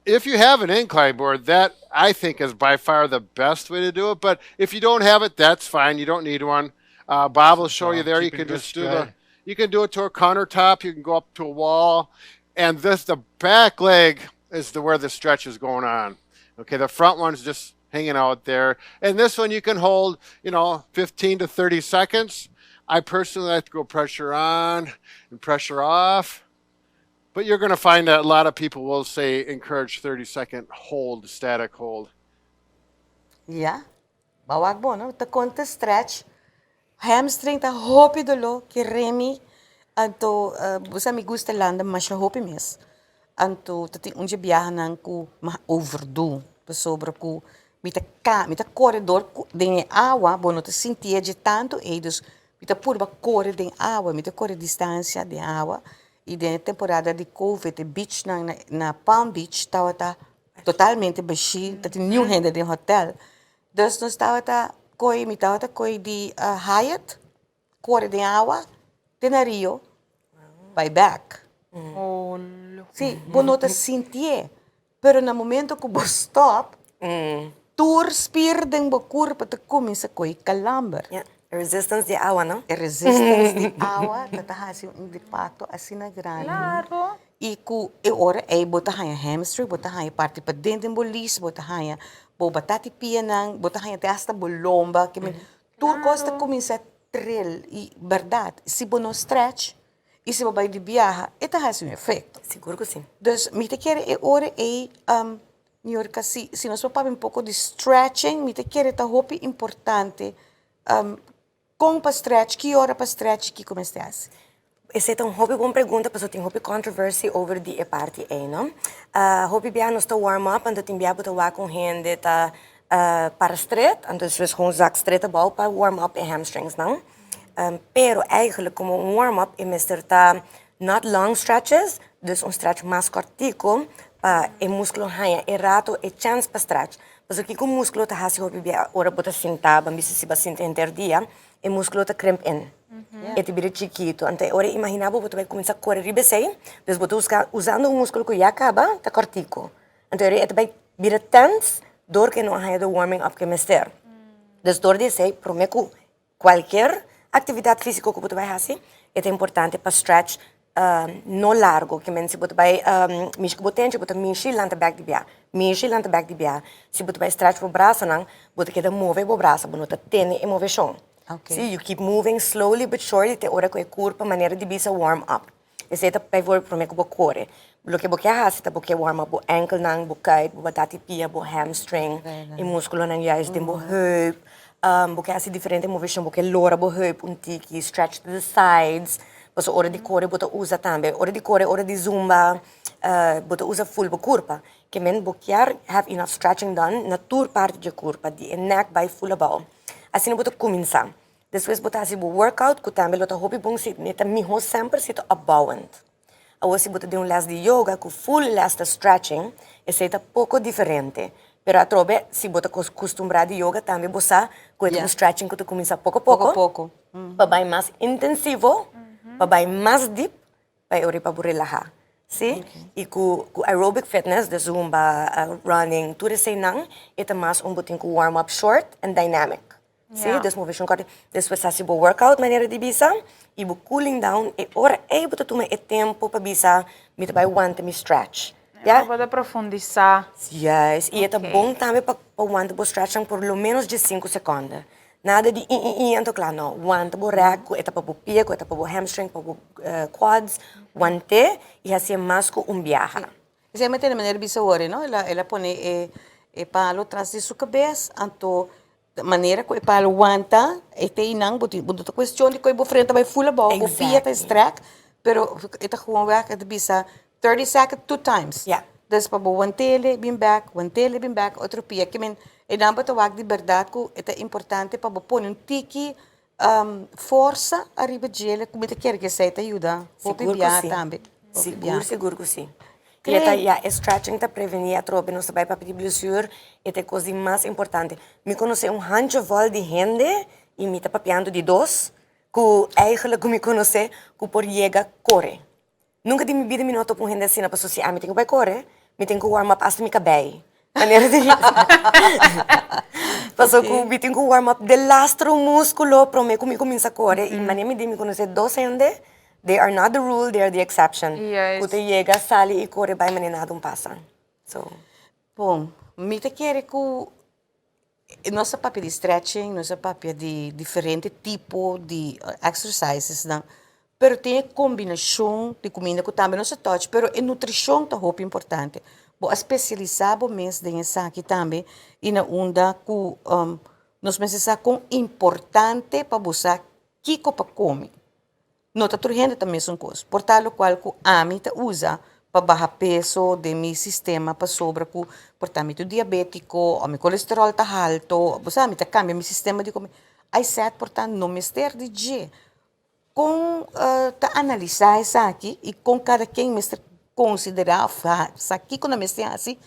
If you have an incline board, that I think is by far the best way to do it. But if you don't have it, that's fine. You don't need one. Bob will show you there. You keeping can good just do the. stride. You can do it to a countertop. You can go up to a wall, and this the back leg is the where the stretch is going on. Okay, the front one's just hanging out there, and this one you can hold, 15 to 30 seconds. I personally like to go pressure on and pressure off, but you're going to find that a lot of people will say encourage 30-second hold, static hold. Yeah. Bo a wak bon no, ta konta stretch, hamstring ta hopi doló, ke remi, anto bo sa mi gusta landa masha hopi mes, anto ta tin un dje biahanan ku mi a overdo, pasobra ku mi ta ka mi ta kore dor ku den e awa bo no ta sintié dje tantu ei, dus mi ta purba kore den awa, mi ta kore distansia den awa i den e temporada di covid e beachnan na Palm Beach tabata totalmente bashí, ta tin niun hende den hotel. Dus nos tabata koe, mi tabata koe di Hyatt, kore den awa te na Rio, bai bek. Sí, bo no ta sintié, pero na momento ku bo stòp, tur spier den bo kurpa ta kuminsá koe kalamber. Ya, e resistance di awa, no? E resistance di awa ta ta hasi un impakto asina grandi. Claro. I ku e ora ei bo ta haña hamstring, bo ta haña parti paden den bo lis, bo ta haña bo batata i pianan, bo ta haña te asta bo lomba, ke men tur kos ta kuminsá trel i bèrdat si bo no stretch i si bo bai di biaha e ta hasi un efekto. Sigur ku si. Dus mi ta kere e ora ei Niurka si si nos por papia un poko di stretching mi ta kere ta hopi importante Kon pa stretch, ki ora pa stretch, kiko mester hasi? Esei ta un hopi bon pregunta pasobra tin hopi controversy over di e parti ei, no. Hopi bia nos ta warm up, anto tin bia bo ta wak un hende ta para stret, anto despues gewoon zak stret abou pa warm up e hamstringsnan. Pero eigenlijk como un warm up e mester ta not long stretches, dus un stretch mas kortico pa e musculo haña e rato e chance pa stretch. Pasobra kiko muskulo ta hasi hopi bia ora bo ta sinta, ban bisa si bo a sinta henter dia, e muskulo ta krimp in. E ta bira chikitu. Anto e ora imagina bo, bo ta bai kuminsá kore riba esei, dus bo ta buska usando un muskulo ku ya kaba ta kòrtiku. Anto e ora e ta bai bira tèns dor ku e no a haña de warming up ku e mester. Dus dor di esei promé ku Cualkier actividad fisico cu bo ta bay haci, e ta importante pa stretch no largo, ke men si bo ta bay mishi cu bo tenchi, bo ta mishi lanta bek di bia, mishi lanta bek di bia. Si bo ta bay stretch bo brasanan, bo ta keda move bo brasa, bo no ta tene e movecion. Si, you keep moving slowly but surely te ora cu e curpa manera di bisa warm up. Esei ta bijvoorbeeld prome ku bo kore. Loke bo ke hasi ta bo ke warm up bo enkelnan, bo kuit, bo batati pia, bo hamstring, e muskulonan juist den bo heup. Bo ke hasi diferente moveshon, bo ke lora bo heup un tiki, stretch to the sides. Pasobra ora di kore bo ta usa tambe, ora di kore, ora di zumba, bo ta usa ful bo kurpa. Ke men bo kier have enough stretching done na tur parti dje kurpa, di e nek bai ful abou. Asina bo ta kuminsá. Despues bo ta hasi bo workout ku tambe lo ta hopi bon si e ta miho semper si ta opbouwend. Awor si bo ta den un les di yoga ku full les ta stretching esei ta poko diferente. Pero atrobe si bo ta kustumbrá di yoga tambe bo sa ku e ta un stretching ku ta kuminsá poko poko pa bai mas intensivo, pa bai mas dip Pa e ora pa bo relaha, si? I ku ku aerobic fitness, de zumba, running, tur eseinan, e ta mas un bo tin ku warm up short and dynamic, si? Dus moveshon kòrti. Despues hasi bo workout manera di bisa i bo cooling down, e ora ei bo ta tuma e tempu pa bisa mi ta bai wanta mi stretch, ya? Bo ta profundisá. Juist, i e ta bon tambe pa wanta bo stretchnan por lo menos diesinku sekònde. Nada di i i i anto kla no. Wanta bo rèk ku e ta pa bo pia, ku e ta pa bo hamstring, pa bo quads, want'é i hasié mas ku un biaha. Esei mi tene manera bisa wor no, el a el a pone e e palo tras di su kabes, anto manera ku e palo wanta e te einan bo tin bo no ta kuestion di koe bo frenta bai ful abou, bo pia ta strèk, pero e ta gewoon wèk e ta bisa 30 second two times. Ja. Dus pa bo wantele bin bek, wantele bin bek, otro pia. Ke men e nan bo ta wak di berdad ku e ta importante pa bo pone un tiki forsa ariba djele ku mi ta kere ku esei ta yuda hopi Sigur ku biaha si. tambe. Hopi Sigur, biaha. sigur ku si. I e ta, ya, e stretching ta prevení atrobe nos ta bai papia di blesur, e ta e kos di mas importante. Mi konosé un handjevol di hende, i mi ta papiando di dos, ku eigenlijk ku mi konosé ku por yega kore. Nunka den mi bida mi no a topa un hende asina pasobra si ami tin ku bai kore, mi tin ku warm up asta mi kabei. Manera di Pasobra ku mi tin ku warm up delastro muskulo prome ku mi kuminsa kore i manera mi di mi konosé dos hende, they are not the rule, they are the exception, ku ta yega sali i kore bai manera nada un pasa. So. Bon, mi ta kere ku Nos a papia di stretching, nos a papia di diferente tipo di exercisesnan, pero tin e combinacion di cuminda cu tambe nos a touch, pero e nutricion ta hopi importante. Bo a specialisa bo mes den esaki tambe y na unda cu. Nos mester sa kon importante pa bo sa kiko pa kome. No ta tur hende ta mesun kos. Por ta lokual ku ami ta usa pa baha peso den mi sistema pasobra ku por ta mi ta diabetiko o mi kolesterol ta halto, bo sa mi ta kambia mi sistema di kome. I said por ta no mester di dje. Kon ta analisá esaki i kon kada ken mester konsiderá òf sa kiko nan mester hasi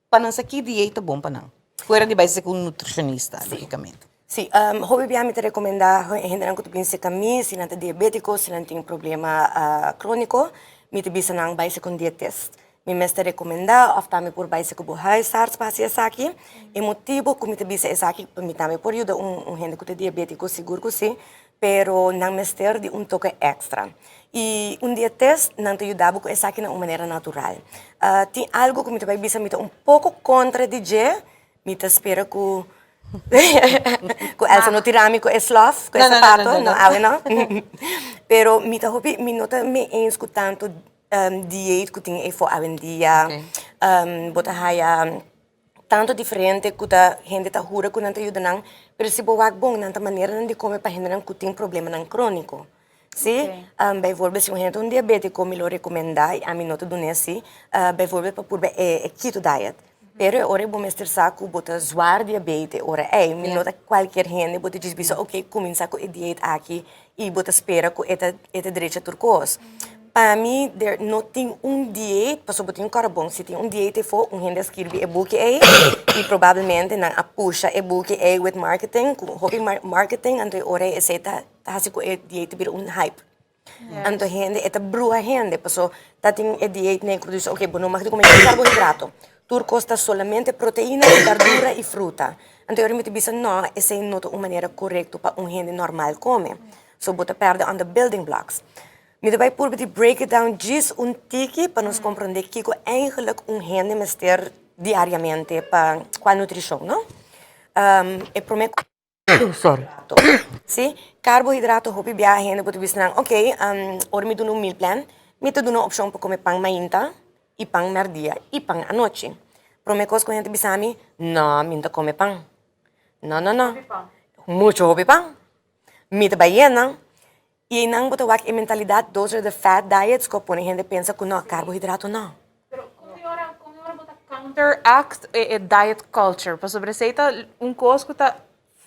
pa nan sa ki dieta bon pa nan? Fuera di bai ser ku un nutrishonista, lógikamente. Sí, hopi bia mi ta rekomendá hendenan ku ta bin serka mi, si nan ta diabétiko, si nan tin problema króniko, mi ta bisa nan bai serka un dietist. Mi mester rekomendá òf tambe por bai serka bo huisarts pa hasi esaki. E motibu ku mi ta bisa esaki, mi tambe por yuda un hende ku ta diabétiko, sigur ku sí, pero nan mester di un toke èkstra. I un dietist nan ta yuda bo ku esaki na un manera natural. Tin algu ku mi ta bai bisa mi ta un poko kontra di dje, mi ta spera ku ku Elsa no tira mi ku e slof, ku e sapato, no awe no. Pero mi ta hopi, mi no ta mee eens ku tantu dieet ku tin efo awendia. Bo ta haya tanto diferente ku ta hende ta hura ku nan ta yuda nan, pero si bo wak bon nan ta maneranan di kome pa hendenan ku tin problemanan króniko. Si, bijvoorbeeld si un hende ta un diabétiko mi lo rekomendá i ami no ta dun'é si, bijvoorbeeld pa purba e keto diet. Pero e ora bo mester sa ku bo ta zwaar diabete e ora ei, mi no ta kualkier hende bo ta djis bisa oke kuminsá ku e diet aki i bo ta spera ku e ta e ta drecha tur kos. Pa mi der no tin un dieet, pasobra bo tin un kòrabon, si tin un dieet efo un hende a skirbi e buki ei i probablemente nan a pusha e buki ei with marketing, ku hopi marketing anto e ora ei esei ta hasi ku e dieet ta bira un hype. Anto hende e ta bruha hende paso ta tin e dieet nen ku bisa oke bo no mag di kome niun karbohidrato tur kos ta solamente proteina i berdura i fruta anto e ora mi ta bisa no esei no ta un manera korekto pa un hende normal kome so bo ta pèrdè on the building blocks mi ta bai purba di break it down djis un tiki pa nos komprondé kiko eigenlik un hende mester diariamente pa kua nutrishon no e promé. Sorry. Si, carbohidrato hopi biaha hende por ta bisa nan, ok, ora mi duna un meal plan, mi ta duna opcion pa come pan mainta y pan merdia y pan anochi. Prome cos cu hende ta bisa mi, no, mi no ta come pan. No, no, no. Mucho hopi pan. Mi ta bay yena. Y eynan bo ta wak e mentalidad, those are the fad diets cu a pone hende pensa cu no, carbohidrato no. Pero con e ora, con e ora bo ta counteract e diet culture? Pasobra esey ta un cos cu ta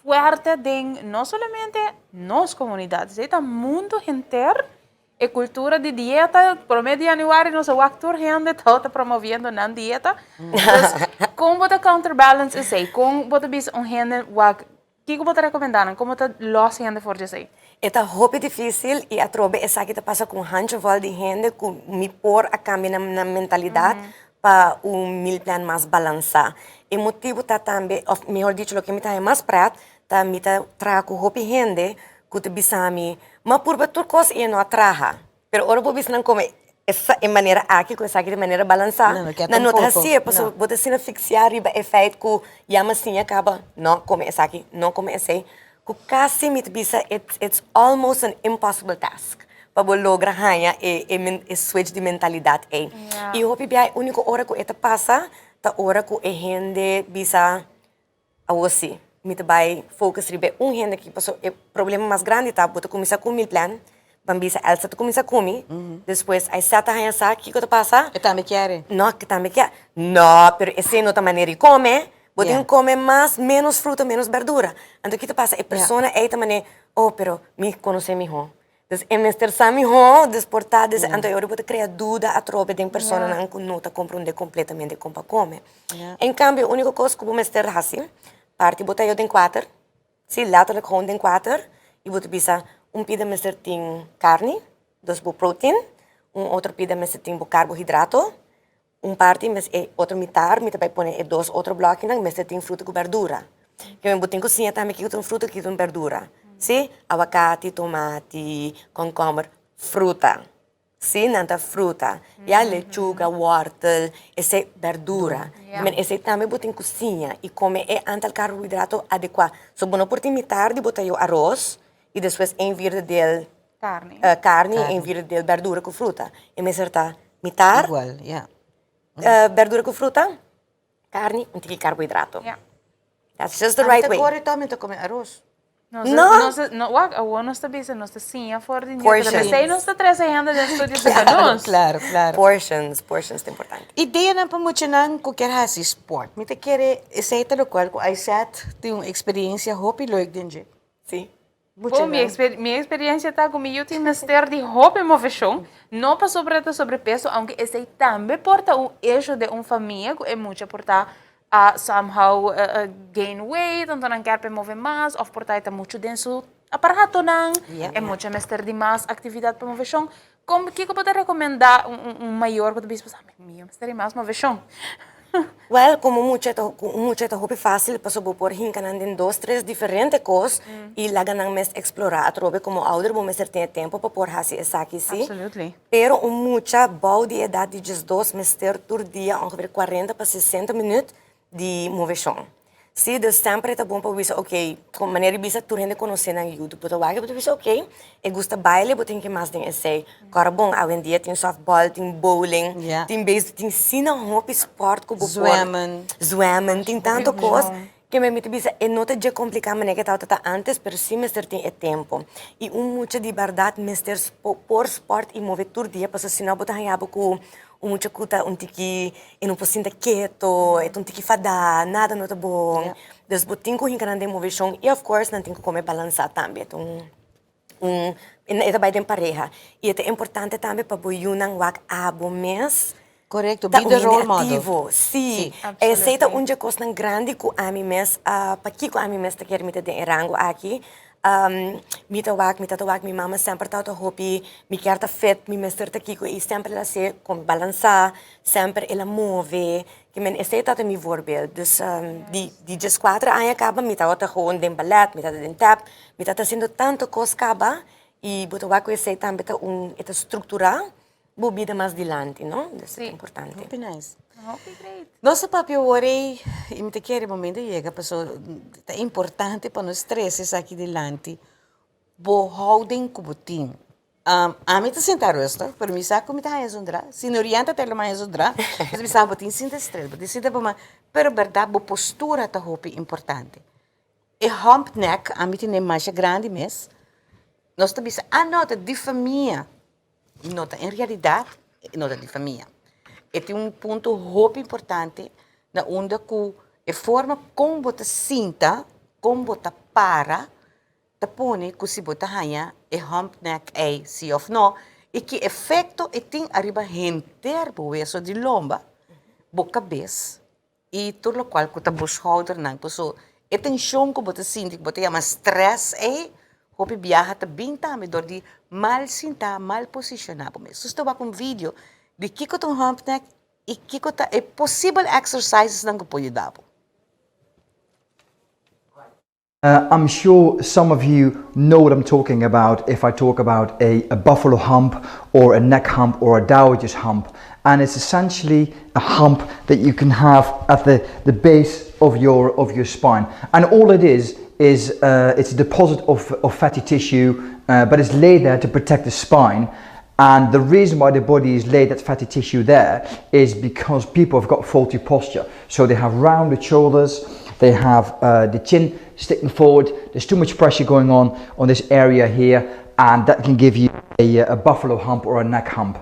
fuerte den no solamente nos comunidad, esey ta mundo henter, e cultura di dieta, prome di januari nos a wak tur hende tabata promoviendo nan dieta. Dus con bo ta counterbalance esey? Con bo ta bisa un hende wak Kiko bo ta rekomendá nan? Komo ta lòs hende for di esei? E ta hopi difísil i atrobe esaki ta pasa ku un handjevol di hende ku mi por a kambia nan nan mentalidat pa un meal plan mas balansá. E motibu ta tambe, òf mihor dicho loke mi ta haña mas pret ta mi ta traha ku hopi hende ku ta bisa mi, m'a purba tur kos i e no a traha. Pero ora bo bisa nan come esa e manera aki cu esaki di manera balansa, Nan no kier nan no ta tampoco. hacié, pasobra No. bo ta asina fixia riba e feit cu ya mi a siña caba, no come esaki, no come esey, cu casi mi ta bisa it's it's almost an impossible task pa bo logra haña e e men e switch di mentalidad ey. Ja. Y hopi bia e unico ora cu e ta pasa ta ora cu e hende bisa, Awor sí, mi ta bai focus riba e un hende aki, pasobra e problema mas grandi ta bo ta cuminsa cu mi plan, ban bisa Elsa ta cuminsa cu mi, despues Aysel ta haña sa kico ta pasa. E tambe kier e. No, e tambe kier. No, pero esey no ta manera di come, bo tin Yeah. cu come mas, menos fruta, menos berdura. Anto ki ta pasa? E persona ey ta manera, oh, pero mi conoce miho. Dus e mester sa mihó, dus por ta des anto e ora bo ta krea duda atrobe den personanan ku no ta komprondé kompletamente kon pa kome. En kambio e úniko kos ku bo mester hasi, parti bo tayo den kuater, si, letterlijk gewoon den kuater, i bo ta bisa un pida mester tin karni, dus bo protein, un otro pida mester tin bo karbohidrato, Un parti mes e otro mitar mi ta bai pone e dos otro blòkinan mester tin fruta ku bèrdura. Ke men bo tin ku siña tambe kiko ta un fruta kiko ta un bèrdura. Si, awakati, tomati, kònkòmber, fruta. Si, nan ta fruta. Ya, lechuga, wòrtel, esei bèrdura. Men esei tambe bo tin ku siña i kome e antal karbohidrato adekuá. So bo no por tin mitar di bo ta yo aros i despues ein vierde del Carni. Carni en vierde deel berdura cu fruta. E mester ta mitar Igual, ja. berdura cu fruta, carni, un tiki carbohidrato. Ja. That's just the right way. Ami ta kore tòg mi ta kome aros. No? No, wak, awor nos ta bisa, nos ta siña for di Portions. P'esei nos ta trese hende den studio serka nos. Claro, claro. Portions, portions ta importante. Ideanan pa muchanan ku kier hasi sport. Mi ta kere esei ta lokual ku Aysette tin un eksperiencia hopi leuk den dje. Si. Bon, mi mi experiencia ta cu mi yu tin mester di hopi movecion, no pasobra e ta sobrepeso, aunke esey tambe por ta un issue den un famia cu e mucha por ta a somehow gain weight, anto nan kier pa e move mas, of por ta e ta mucho den su aparatonan, e mucha mester di mas actividad pa movecion. Con kico bo ta recomenda un mayor cu ta bisa, mi yu mester di mas movecion? Well, como mucha ta cu un mucha ta hopi facil pasobra bo por hinca nan den dos, tres diferente cos y laga nan mes explora atrobe. Como ouder bo mester tin e tempo pa por haci esaki si. Pero un mucha bou di edad di diesdos mester tur dia ongeveer cuarenta pa sesenta minuut di movecion. Sí, dus semper e ta bon pa bisa, ok, con manera di bisa tur hende conoce nan yu. Bo ta wak, bo ta bisa, ok, e gusta baile, bo tin ke mas den esey. Kòrda bon, awendia tin softball, tin bowling, tin beisbol, tin asina hopi sport ku bo por. Zwemmen. Zwemmen, tin tantu kos ke mi ta bisa e no ta dje kompliká manera ke tabata ta ántes, pero sí mester tin e tempu. I un mucha di bèrdat mester por sport i move tur dia, pasobra si no bo ta haña bo ku Un mucha ku ta un tiki e no por sinta keto, e ta un tiki fadá, nada no ta bon. Dus bo tin ku hinka nan den moveshon i of course nan tin ku kome balansá tambe. E ta un un e ta bai den pareha. I e ta importante tambe pa bo yunan wak abo mes Korekto, ta be un the hende role model. aktivo. Sí, esei ta un dje kosnan grandi ku ami mes a pakiko ami mes ta kere mi ta den e rango aki. Mi ta wak, mi tata wak, mi mama semper tabata hopi, mi kier ta fit, mi mester ta kiko i semper el a hasié kon balansá, semper el a move, ke men esei tabata mi voorbeeld. Dus di di dieskuater aña kaba mi tabata gewoon den balèt, mi tabata den tap, mi tabata hasiendo tantu kos kaba i bo ta wak ku esei tambe ta un, e ta strukturá bo bida mas dilanti, no? Dus ta importante. Hopi nice. Hopi great. Nos a papia awor ei i mi ta kere momento yega paso ta importante pa nos trese esaki dilanti, bo houding ku bo tin. Ami ta sinta rustig pero mi sa ku mi ta haña zundra, si no Rian ta tele mi haña zundra, pasobra mi sa bo tin sinta strel, bo tin sinta bo man, pero bèrdat bo postura ta hopi importante. E hump nek ami tene masha grandi mes, nos ta bisa ah no ta di famia. No ta en realidad e no ta di famia. E tin un punto hopi importante na unda cu e forma con bo ta sinta, con bo ta para, ta pone cu si bo ta haña e hump nek ey si of no y ki efecto e tin ariba henter bo weso di lomba, bo cabes y tur locual cu ta bo schoudernan. Paso e tension cu bo ta sinti, cu bo ta yama stress ey, hopi biaha ta bin tambe dor di mal sinta, mal posiciona bo mes. Nos ta wak un video di kico ta un hump neck y kico ta e posibel exercisesnan cu por yuda bo. I'm sure some of you know what I'm talking about if I talk about a, a buffalo hump or a neck hump or a dowager's hump. And it's essentially a hump that you can have at the, the base of your, of your spine. And all it is, is uh, it's a deposit of, of fatty tissue, uh, but it's laid there to protect the spine. And the reason why the body is laid that fatty tissue there is because people have got faulty posture. So they have rounded shoulders, they have uh, the chin sticking forward, there's too much pressure going on on this area here, and that can give you a, a buffalo hump or a neck hump.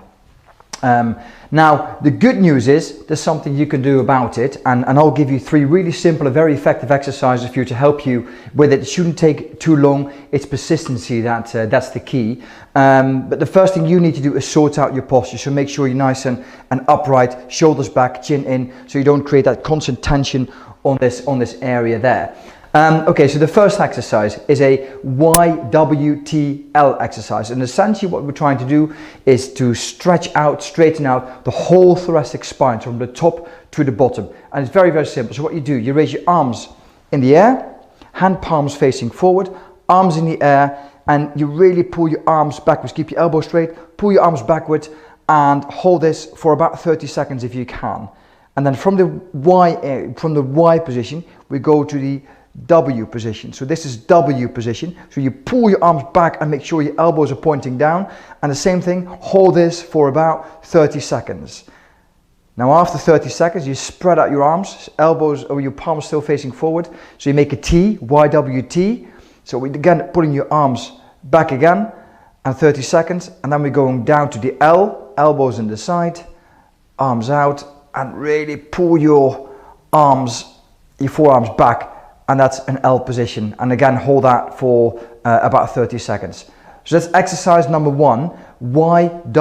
Um, now, the good news is there's something you can do about it, and, and I'll give you three really simple and very effective exercises for you to help you with it. It shouldn't take too long. It's persistency that, uh, that's the key. Um, but the first thing you need to do is sort out your posture. So make sure you're nice and, and upright, shoulders back, chin in, so you don't create that constant tension on this, on this area there. Um, okay, so the first exercise is a YWTL exercise. And essentially what we're trying to do is to stretch out, straighten out the whole thoracic spine from the top to the bottom. And it's very, very simple. So what you do, you raise your arms in the air, hand palms facing forward, arms in the air, and you really pull your arms backwards. Keep your elbow straight, pull your arms backwards, and hold this for about 30 seconds if you can. And then from the Y, eh, from the Y position, we go to the W position. So this is W position. So you pull your arms back and make sure your elbows are pointing down. And the same thing, hold this for about 30 seconds. Now after 30 seconds, you spread out your arms, elbows or your palms still facing forward. So you make a T, YWT. So we again putting your arms back again and 30 seconds. And then we're going down to the L, elbows in the side, arms out, and really pull your arms, your forearms back. And that's an L position. And again, hold that for uh, about 30 seconds. So that's exercise number one, YWTL.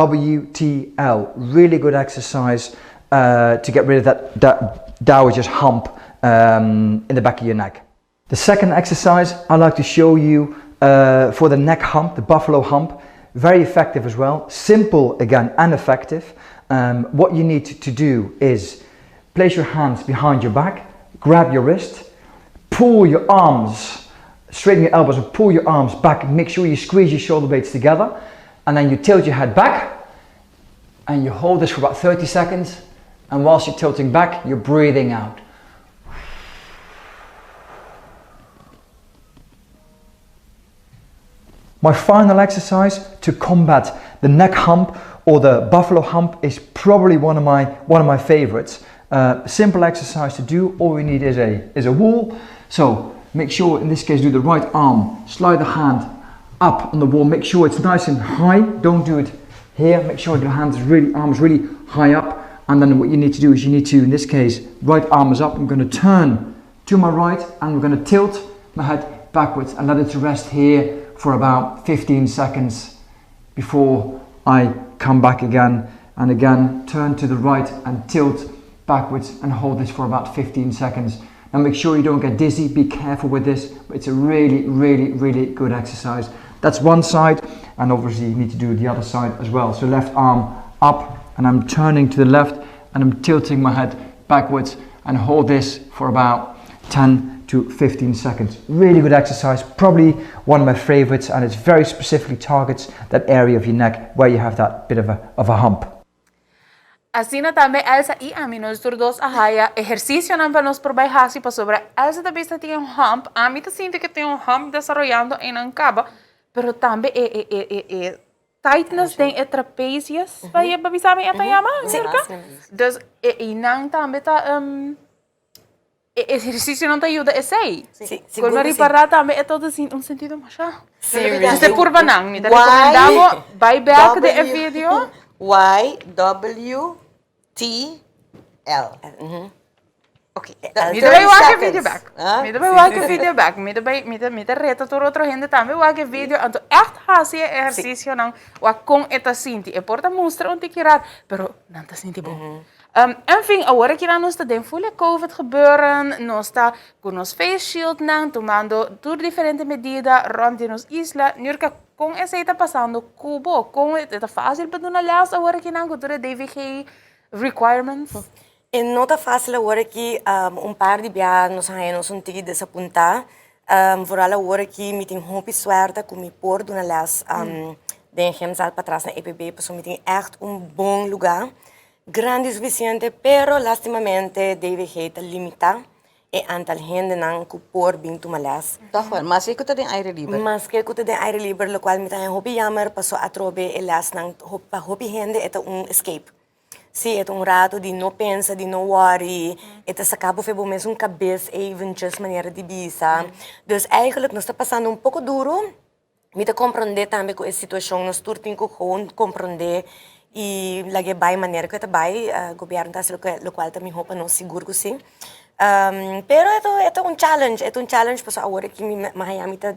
Really good exercise uh, to get rid of that, that dowager's hump um, in the back of your neck. The second exercise I like to show you uh, for the neck hump, the buffalo hump, very effective as well. Simple again and effective. Um, what you need to do is place your hands behind your back, grab your wrist, pull your arms, straighten your elbows and pull your arms back. Make sure you squeeze your shoulder blades together and then you tilt your head back and you hold this for about 30 seconds. And whilst you're tilting back, you're breathing out. My final exercise to combat the neck hump or the buffalo hump is probably one of my, one of my favorites. Uh, simple exercise to do, all we need is a, is a wall. So make sure, in this case, do the right arm, slide the hand up on the wall, make sure it's nice and high. Don't do it here, make sure your hand is really, arm is really high up. And then what you need to do is you need to, in this case, right arm is up. I'm gonna turn to my right and we're gonna tilt my head backwards and let it rest here for about 15 seconds before I come back again and again turn to the right and tilt backwards and hold this for about 15 seconds. Now make sure you don't get dizzy, be careful with this. It's a really, really, really good exercise. That's one side and obviously you need to do the other side as well. So left arm up and I'm turning to the left and I'm tilting my head backwards and hold this for about 10 to 15 seconds. Really good exercise, probably one of my favorites, and it very specifically targets that area of your neck where you have that bit of a, of a hump. Asina tambe Elsa i ami nos tur dos a haya ehercicionan pa nos por bai haci pasobra Elsa ta bisa tin un hump, ami ta sinti cu tin un hump desaroyando eynan caba, pero tambe e e e e e tightness den e trapezius, pa pa bisa mi e ta yama, Mirka? Dus e eynan tambe ta E ehercicionan ta yuda esey. Sí, Sigur sigur mi ku sí. ripará tambe e ta sin un sentido masha. Sí, Mester purba nan. Mi ta rekomendá bo bai bek den e video. Y W T L. Ok, mi ta bai wak e video bek. Mi ta bai wak e video bek. Mi ta bai, mi ta, mi ta reta tur otro hende tambe wak e video. Anto ègt hasi e ehercicionan wak kon e ta sinti. E por ta mustra un tiki rar, pero nan ta sinti bon. En fin, awor aki nan nos ta den full e covid gebeuren, nos ta ku nos face shieldnan, tumando tur diferente medida rond di nos isla. Nurka, kon esei ta pasando ku bo? Kon e ta fácil pa duna les awor aki nan ku tur e DVG requirements? E no ta fácil awor aki, un par di bia nos a haña nos un tiki desapuntá, vooral awor aki mi tin hopi suerte ku mi por duna les den e gymzaal patras na EPB, pasobra mi tin ègt un bon lugá. Grandi sufisiente, pero lastimamente DVG ta limitá e antal hendenan ku por bin tuma lès. Tòg wèl, maske ku ta den aire liber. Maske ku ta den aire liber, lokual mi ta haña hopi yammer paso atrobe e lèsnan pa hopi hende e ta un escape. Sí, e ta un rato di no pensa, di no wòri, e ta saka bo for bo mesun kabes eventjes, manera di bisa. Dus eigenlijk nos ta pasando un poko duru. Mi ta komprondé tambe ku e situashon nos tur tin ku gewoon komprondé i lag'é bai manera ku e ta bai. Gobièrnu ta hasi loke lokual ta mihó pa nos, sigur ku si. Pero e ta e ta un challenge, e ta un challenge pasobra awor aki mi mi haña mi ta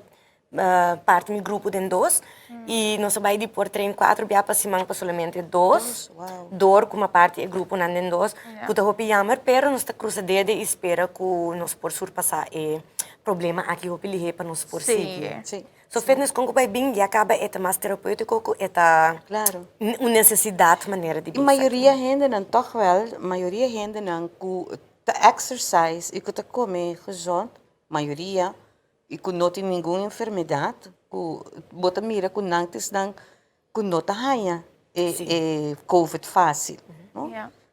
parti mi grupo den dos i nos a bai di por train kuater bia pa siman pa solamente dos, dor ku mi a parti e gruponan den dos, ku ta hopi yammer, pero nos ta krusa dede i spera ku nos por surpasá e problema aki hopi lihé pa nos por sigui. So fitness kon ku bai bin ya kaba e ta mas terapeutiko ku e ta un nesesidat manera di I bisa. mayoria hendenan tòg wèl, mayoria hendenan ku ta exercise i ku ta kome gezond, mayoria, i ku no tin ningun enfermedat, ku bo ta mira ku nan ta esnan ku no ta haña e e covid fácil, no?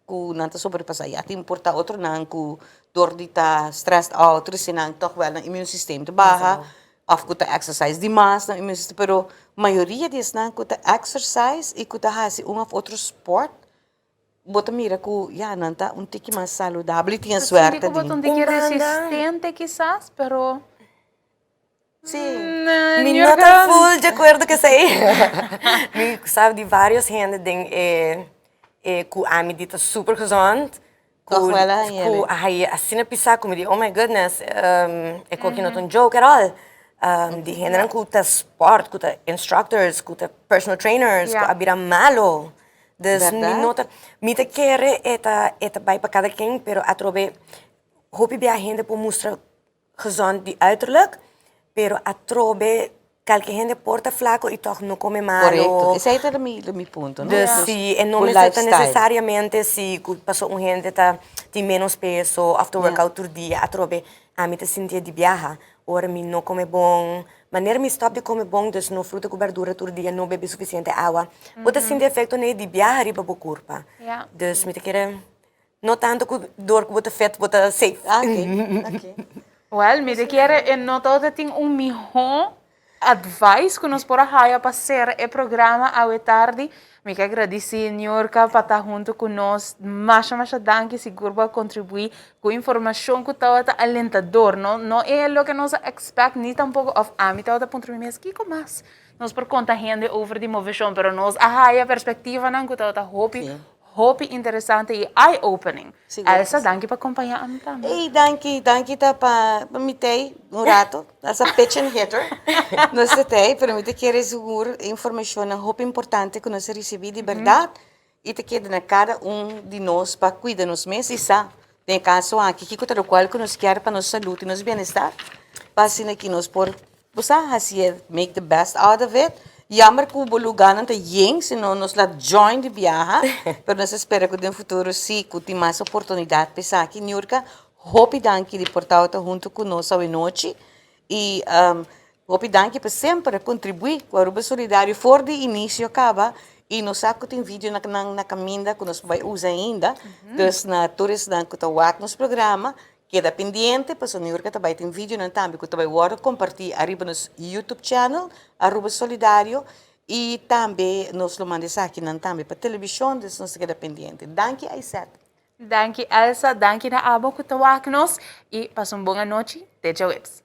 Ku nan ta sobrepasá. Ya tin por ta otronan ku dor di ta stressed out, trese nan tòg wèl nan immune system ta baha, òf ku ta exercise dimas nan immune system, pero mayoria di esnan ku ta exercise i ku ta hasi un òf otro sport. Bo ta mira ku ya nan ta un tiki mas saludabel i tin e suerte di. Bo ta un tiki resistente kisas, pero. Sí. Mi no ta full di akuerdo ku esei. Mi sa di varios hende den e e ku ami di ta super gezond. Ku ku a haña asina pisá ku mi di oh my goodness e koki no ta un joke at all. Di hendenan ku ta sport, ku ta instructors, ku ta personal trainers, ku a bira malo. Dus mi no ta, mi ta kere e ta e ta bai pa kada ken, pero atrobe hopi bia hende por mustra gezond di uiterlijk, pero atrobe kalke hende por ta flako i tòg no kome malo. Korekto, esei ta mi mi punto, no? Dus si e no mester ta nesesariamente si ku paso un hende ta tin ménos peso òf ta workout tur dia, atrobe ami ta sintié di biaha ora mi no kome bon. Manera mi stop di kome bon, dus no fruta ku berdura tur dia, no bebe sufisiente awa, bo ta sinti efekto nei di biaha riba bo kurpa. Dus mi ta kere no tantu ku dor ku bo ta fet bo ta safe. Wèl, mi ta kere e no tabata tin un mihó advice ku nos por a haya pa sera e programa awe tardi. Mi ke gradisí Niurka pa ta huntu ku nos. Masha masha danki, sigur bo a kontribuí ku informashon ku tabata alentador. No no e loke nos a expect ni tampoko òf ami tabata puntra mi mes kiko mas nos por konta hende over di moveshon, pero nos a haya perspektivanan ku tabata hopi Hopi interesante y eye opening. Elsa, danki pa compaña ami tambe. Ey, danki, danki ta pa mi tey un rato. As a pitch and hitter. Nos ta tey, pero mi ta kere sigur e informacionnan hopi importante cu nos a ricibi di berdad y ta keda na cada un di nos pa cuida nos mes y sa den e caso aki kico ta locual cu nos kier pa nos salud y nos bienestar pa asina ki nos por Bo sa hacié make the best out of it. Jammer cu bo lugarnan ta yen, sino nos la join di biaha. Pero nos ta spera cu den futuro si cu tin mas oportunidad pa esaki. Niurka, hopi danki di por tabata hunto cu nos awenochi. Y hopi danki pa semper a contribui cu Aruba Solidario for di inicio caba. Y nos sa cu tin video na caminda cu nos por bay usa ainda. Dus na tur esnan cu ta wak nos programa, Keda pendiente pasobra Niurka ta bai tin videonan tambe ku ta bai wòrdu kompartí ariba nos YouTube channel Aruba Solidario i tambe nos lo manda esakinan tambe pa televishon dus nos ta keda pendiente. Danki Aysette. Danki Elsa, danki na abo ku ta wak nos i pasa un bon anochi. Te djaweps.